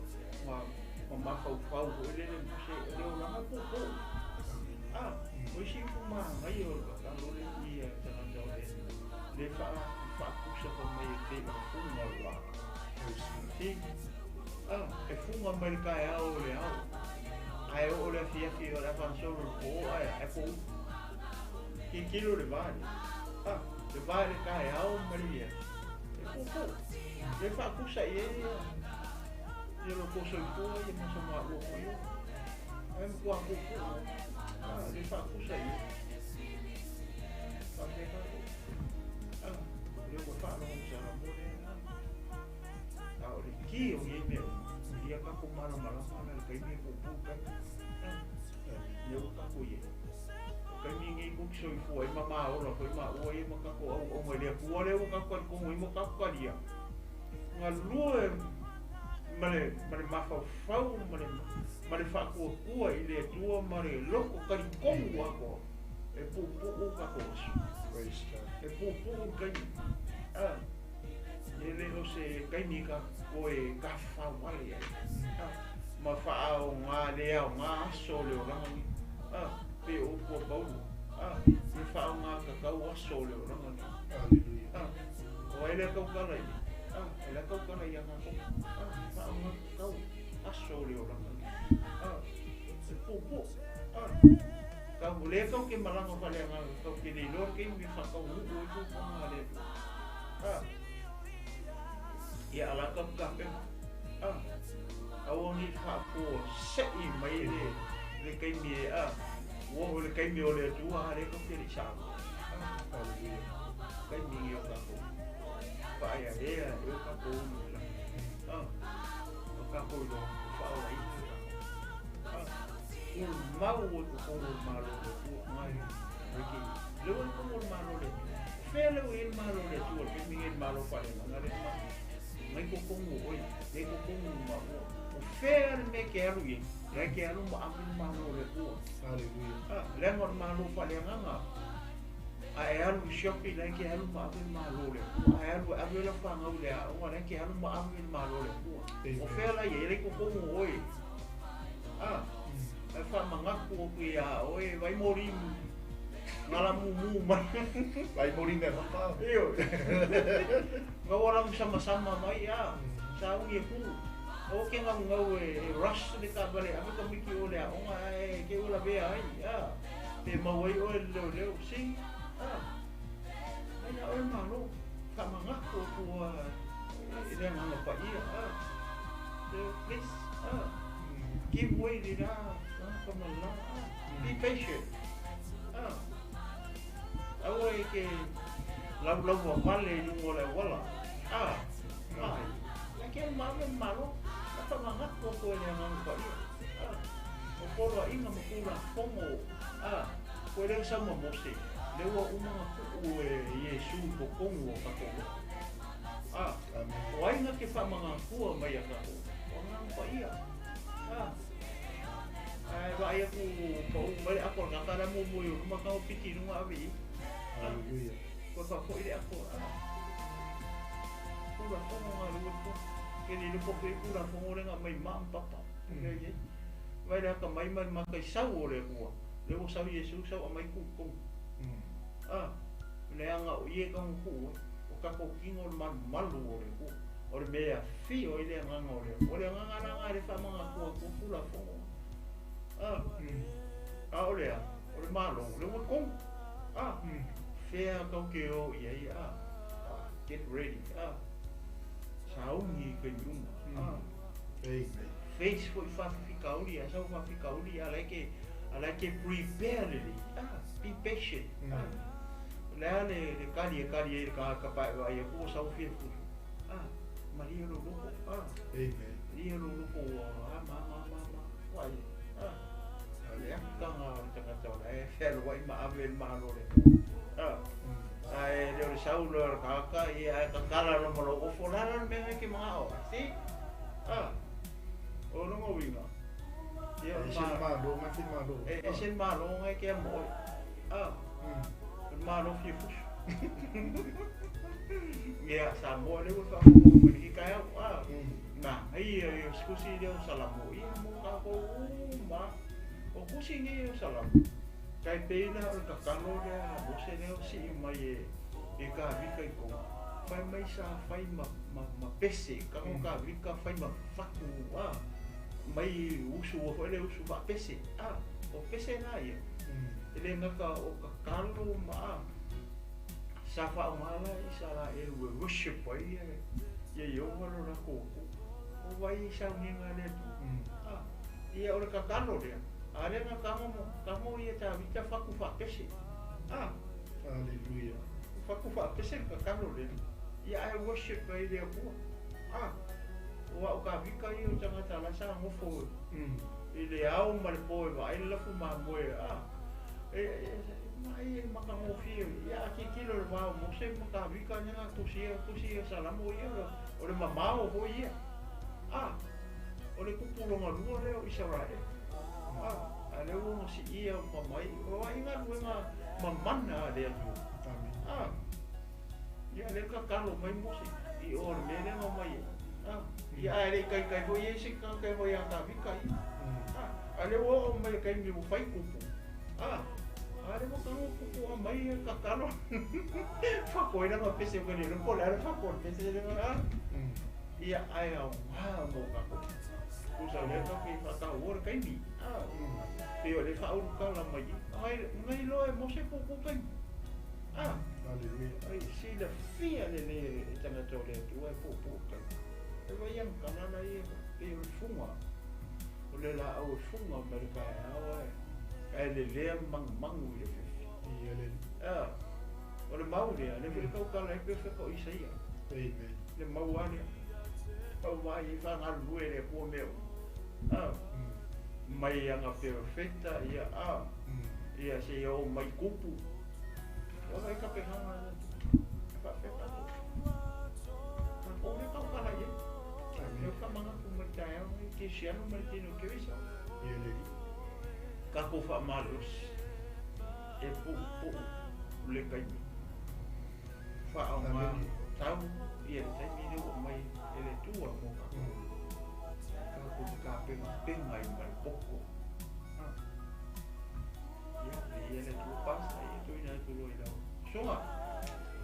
ma mafaufau foi lele Mose o le olaga puupuu. A. O isi upu manaia o le kakalo le i a le tagata o le Atua. Le faatusa fai mai e pei o le fuga o le la. Si. A. E fuga mai le taeao o le ao. Ae oo le afiafi o le a faagasolo le po ae pau. Tilotilo le va lea. A. Le va i le taeao ma le afiafi. E puupuu. Le faatusa i ai ia lo tou soifua ia ma sa maua foi oe. Ae matua puupuu. A. Le faatusa i ai. Faafetai tatou. A. O lea ua faalogo ma Samoa lea. A. A o le ki o nei mea uma, ia tatou malamalama ona le taimi e puupuu le taimi. A. Lea ua tatou i ai. O le taimi lenei tou te soifua ai ma maola foi maua ia ma tatou auauna i le Atua lea ua tatou talitonu ai ma tatou talia. Galue ma le mafaufau ma le faatuatua i le Atua ma le loto talitonu atoa e puupuu tatou aso. Praise God. E puupuu le taimi. A. E le o se taimi ka toe tafafao wale ai. A. Ma faaoga le aoga aso o le olaga nei. A. Pe o upu a Paulo. A. E faaoga tatau aso o le olaga nei. Hallelujah. A. O ai lea tautala i A. E lea tautala ia tatou. A. Faaoga tatau aso o le olaga nei. A. E puupuu. A. Kau lea kau ke malaga faaleagaga kau ke le iloa le taimi e faataunuu ai fuafuaga a le Atua. A. Ia ala kau tapena. A. Aua nei faafuasei mai le taimi e a. Ua oo le taimi o le Atua a lea kau te le i saua. A. Hallelujah. Taimi nei o tatou faaeaea e o tatou ulu i lagi. A. O tatou iloa ua faaolaina e tatou. A. Tumau i totonu o le Malo o le Atua nai le ke le ua i totonu o le Malo o le Atua. O fea le ua i ai le Malo o le Atua i le taimi lenei i le Malo faaleagaga lea e maua. Nai totonu o oe, nai totonu o maua. O fea le mea e te alu i ai, la e te alu ma ave le Malo o le Atua. Hallelujah. A, leaga o le Malo faaleagaga. A e alu i shopping, la e te alu ma ave le Malo o le Atua. A e alu e ave lau fanau i le aoga, la e te alu ma ave le Malo o le Atua. O fea la e i ai, la i totonu o oe. A, ae faamanatu atu iā oe, vai moli galamumu mai. Vai moli mea papa. Ioe. Gaua lagu samasama mai a, sauni e ku. Aua ke gaugau e rush le taavale e ave tamaiti o le aoga ae te ua lavea ai a. Pe maua ai oe le leoleo sing a. Mai na oe le Malo, faamanatu atu e le Agaga Paia a. Please a. Give way le la tagata ma le la a. Be patient a. Aua e ke laulaua vale i luga o le auala a. A. Ia ke alu ma ave le Malo, na faamanatu atu ai le Agaga Paia a. O poloaiga ma Tulafono a. Koe lea sau ma Mose, lea ua uma ona tuu e Iesu i totonu o tatou loto. A. Amen. O ai na te faamanatua mai ia tatou? O Agaga Paia. A. Ae vaai atu pau mai le apo o le tagata la e muamua i ou luma, tago piki i luga ave i ai. A. Hallelujah. Toe faafo'i le ato a. Tulafono galue po. Ke le iloa po o fea Tulafono lea na aumai ma ma papa. Po o fea i ai. Vaai le atamai ma le mataisau o le Atua. Lea ua sau Iesu sau aumai tuu i totonu. A, leaga o i e tatau ona tuu ai. O tatou tino o le malumalu o le Atua. O le mea e afio ai le Agaga o le Atua. O le Agaga la lena lea e faamanatua atu ai Tulafono. A, a o le a? O le Malo, lea ua i totonu. A, fea tatou te o i ai? A, get ready. A, sauni i taimi uma. A, face foi faafitauli, a sau faafitauli, a la e te, a la e te prepare lelei. A, be patient. A, o le a le, le kali e kali ai le tagata pa e vaai atu ua sau fia fusu. A, malie lou loto. A, malie lou loto ua a ma ma ma ma. Vaai, a, le akitaga o le tagata o la e fealuai ma ave i le Malo o le Atua. A, ae le o le sau loa o le tagata, ia ae tatala loa ma lou ofo, o le a la le mea lena e te manao ai? See? A, o lona uiga, ia o le E ese le Malo na e Malo. E ese le Malo na e te amo oe. A, o le Malo fia fusu. Ia, Samoa lea ua faafofoga mai lenei taeao. A, manaia ia o si tusi lea o Salamo, ia mo tatou uma. O tusi nei o Salamo, tai pei la o le tatalo lea a Mose lea o sii mai e Kavika i kona, fai mai sa fai ma, ma, ma pese, tago Kavika fai ma fatu, a, mai usu ua foi le usu faapese, a, o pese la ia. E le gata o tatalo ma a, sa faaaoga la Isaraelu e worship ai ia Ieova lo latou Atua. O vai i sauniga a le Atua? A, ia o le tatalo lea, a lea na tago mo, tago ia Tavita fatu faapese. A, Hallelujah. Fatu faapese le tatalo lea, ia ae worship ai le Atua. A, o au Tavita ia o tagata la sa nofo i le ao ma le po e vaai le lafu mamoe, a, e, e, e, e matagofie, ia a tilotilo i le va o Mose ma Tavita lea na tusia, tusia Salamo ia, o le mamao foi ia. A, o le kupu lona lua lea o Isaraele. A, a lea ua ona siia ma mai, o ai galuega mamana a le Atua. Amen. A, ia lea tatalo mai Mose i o le mea lea na omai ai. A, ia ae le i taitai foi ia se tagata e omai ia Tavita ia. A, a lea ua oo mai le taimi ua fai kupu. A, a lea ua tago kupu aumai ia tatalo. Fako ai lana pese o ka le iloa po o le a le fako o le pese lea. A, ia ae aoga mo tatou. Tusa o lea tatou te faataua le taimi. A, pei o lea faaulutala mai ai. Na iloa e Mose po o taimi. A, Hallelujah. ai silafia lelei e tagata o le Atua e puupuu taimi. E vai ana kalala ia pei o le fuga. O le laau e fuga mai le taeao ae, ae lelea magumagu i le afiafi. Ia le. A, o le mau lea, lea foi le tautala ai pe o Isaia. Amen. Le mau lava lea. Pau mai e faagalulue le Atua mea uma. A, mai ana perofeta, ia a, ia seia oo mai kupu. O vai tapenaga a le Atua. E faapea tatou. Tatou lea tautala i ai. Amen. E faamanatu mai le taeao lenei, Kerisiano ma le tino Keriso. Ia le. Tatou faamalosi e puupuu le taimi. Faaaoga Amen. tau ia le taimi lea ua aumai e le Atua mo tatou. Tatou te tapenapena ai ma le poto. A. Ia, ia le Atua pasa, ia tuuina atu loa i lau usoga.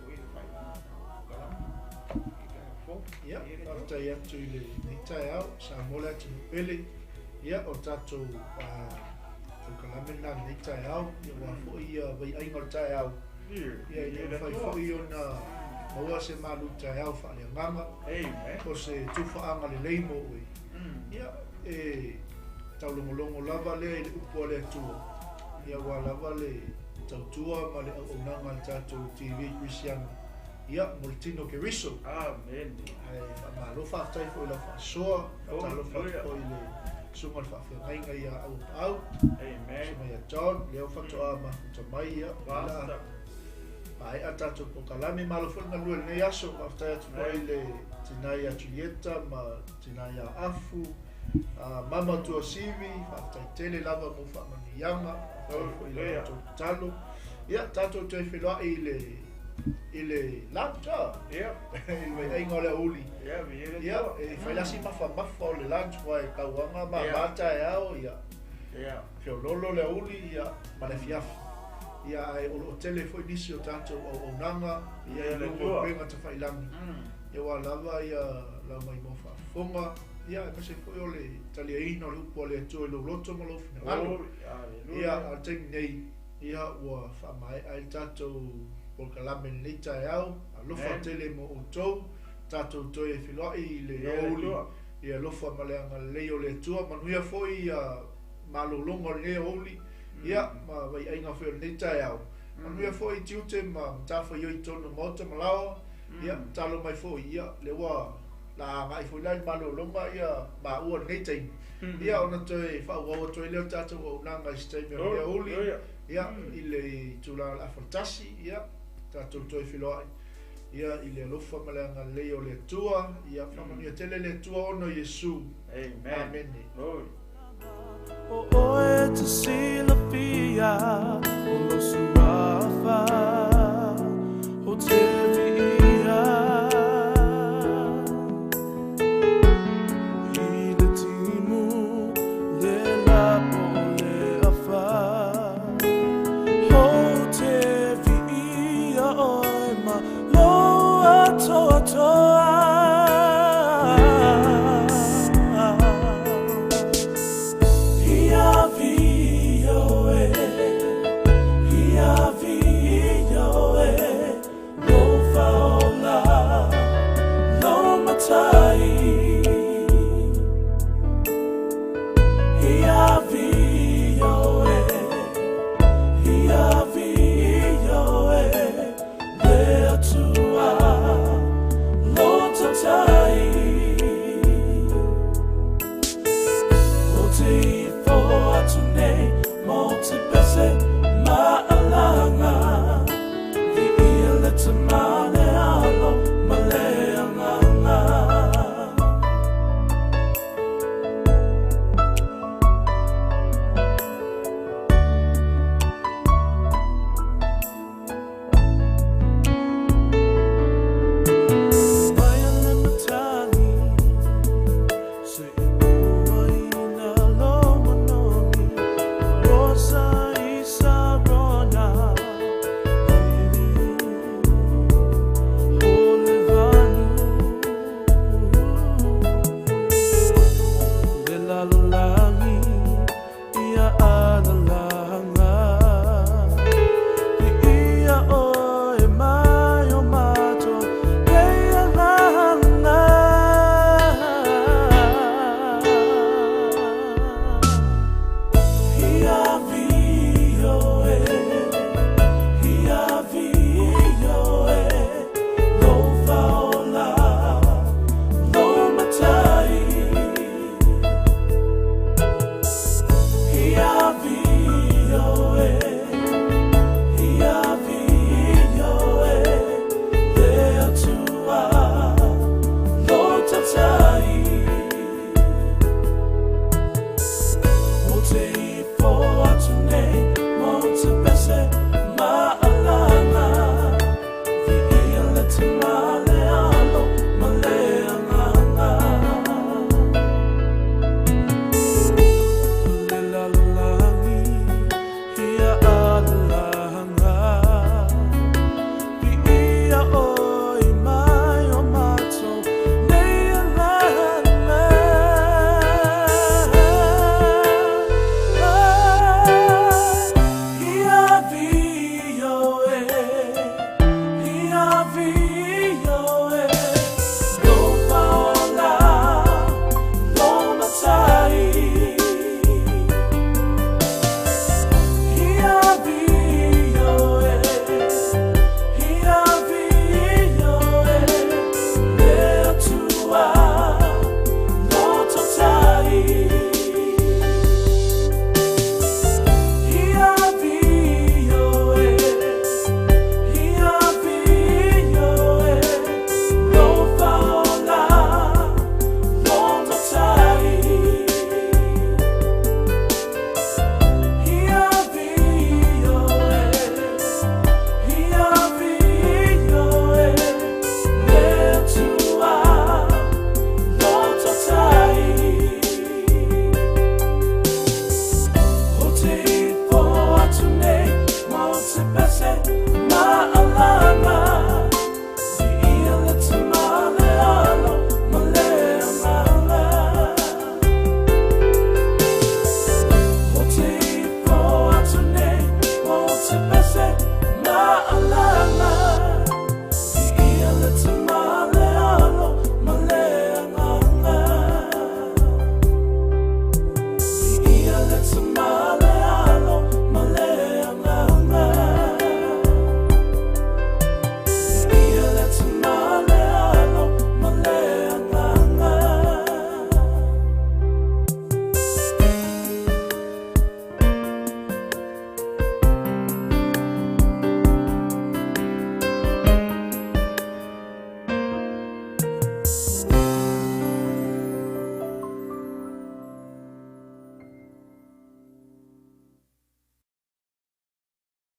Foi le faaiuga o kalama. I taeao fou. Ia, Ia le Atua. faafetai atu i lenei taeao, Samoa le atunuu pele. Ia, o tatou polokalame lena i lenei taeao, ia aua foi ia vaiaiga o le taeao. Ia, Ia, ia ina le mafai Atua. foi ona maua se malu taeao faaleagaga, Amen. o se tufaaga lelei mo oe. Ia, e taulogologo lava lea i le upu a le Atua. Ia, aua lava le tautua ma le auaunaga a le tatou TV Kerisiano. Ia, mo le tino Keriso. Amen. Ae faamalo faafetai foi i lau faasoa, faatalofa atu Hallelujah. foi i le susuga o le faafeagaiga ia Auapaau, Amen. susuga ia John, lea ua faatoa mafuta mai ia. Basta. Maea tatou polokalame, malo foi le galue i lenei aso, faafetai atu foi i le tina ia Julieta ma tina ia Afu, mama Tuasivi, faafetai tele lava mo faamanuiaga, faafetai foi i le Hallelujah. tatou tatalo. Ia, tatou toe feiloai i le i le lunch a. Ia. I le vaiaiga o le aoauli. Ia, viia le Ia, Atua. e fai lasi mafamafa o le lunch aua e tauaga ma Ia. ma taeao, ia. Ia. Feoloolo le aoauli, ia, ma le afiafi. Ia, ae o loo tele foi nisi o tatou auaunaga, ia, Ia, i le luga Atua. o upega tafailagi. Ia ua lava ia lau maimoa faafofoga, ia, aemaise foi o le taliaina o le upu a le Atua i lou loto ma lou finagalo. Glory, hallelujah. Ia, a le taimi nei, ia, ua faamaea ai le tatou polokalame i lenei taeao, alofa Amen. tele mo outou, tatou toe feloai i le Ia, le aoauli, Atua. ia alofa ma le agalelei o le Atua, manuia foi ia malologa o lenei aoauli, ia, ma vaiaiga foi o lenei taeao. Manuia foi tiute ma matafaioi i totonu o maota ma laoa, ia, talo mai foi, ia, le ua la agai foi la i malologa, ia, maua lenei taimi. Ia, ona toe faaauau atu ai lea o tatou auaunaga i se taimi o lenei aoauli, Hallelujah. ia, i le tulaga o le afa ia, tatou toe feloai, ia, i le alofa ma le agalelei o le Atua, ia, faamanuia tele le Atua ona o Iesu. Amen. Amene. Glory. O oe te silafia o lou suafa o te viia I le timu le lapo o le afa O te viia oe ma lou atoatoa. Ia via oe, se ma'alaga.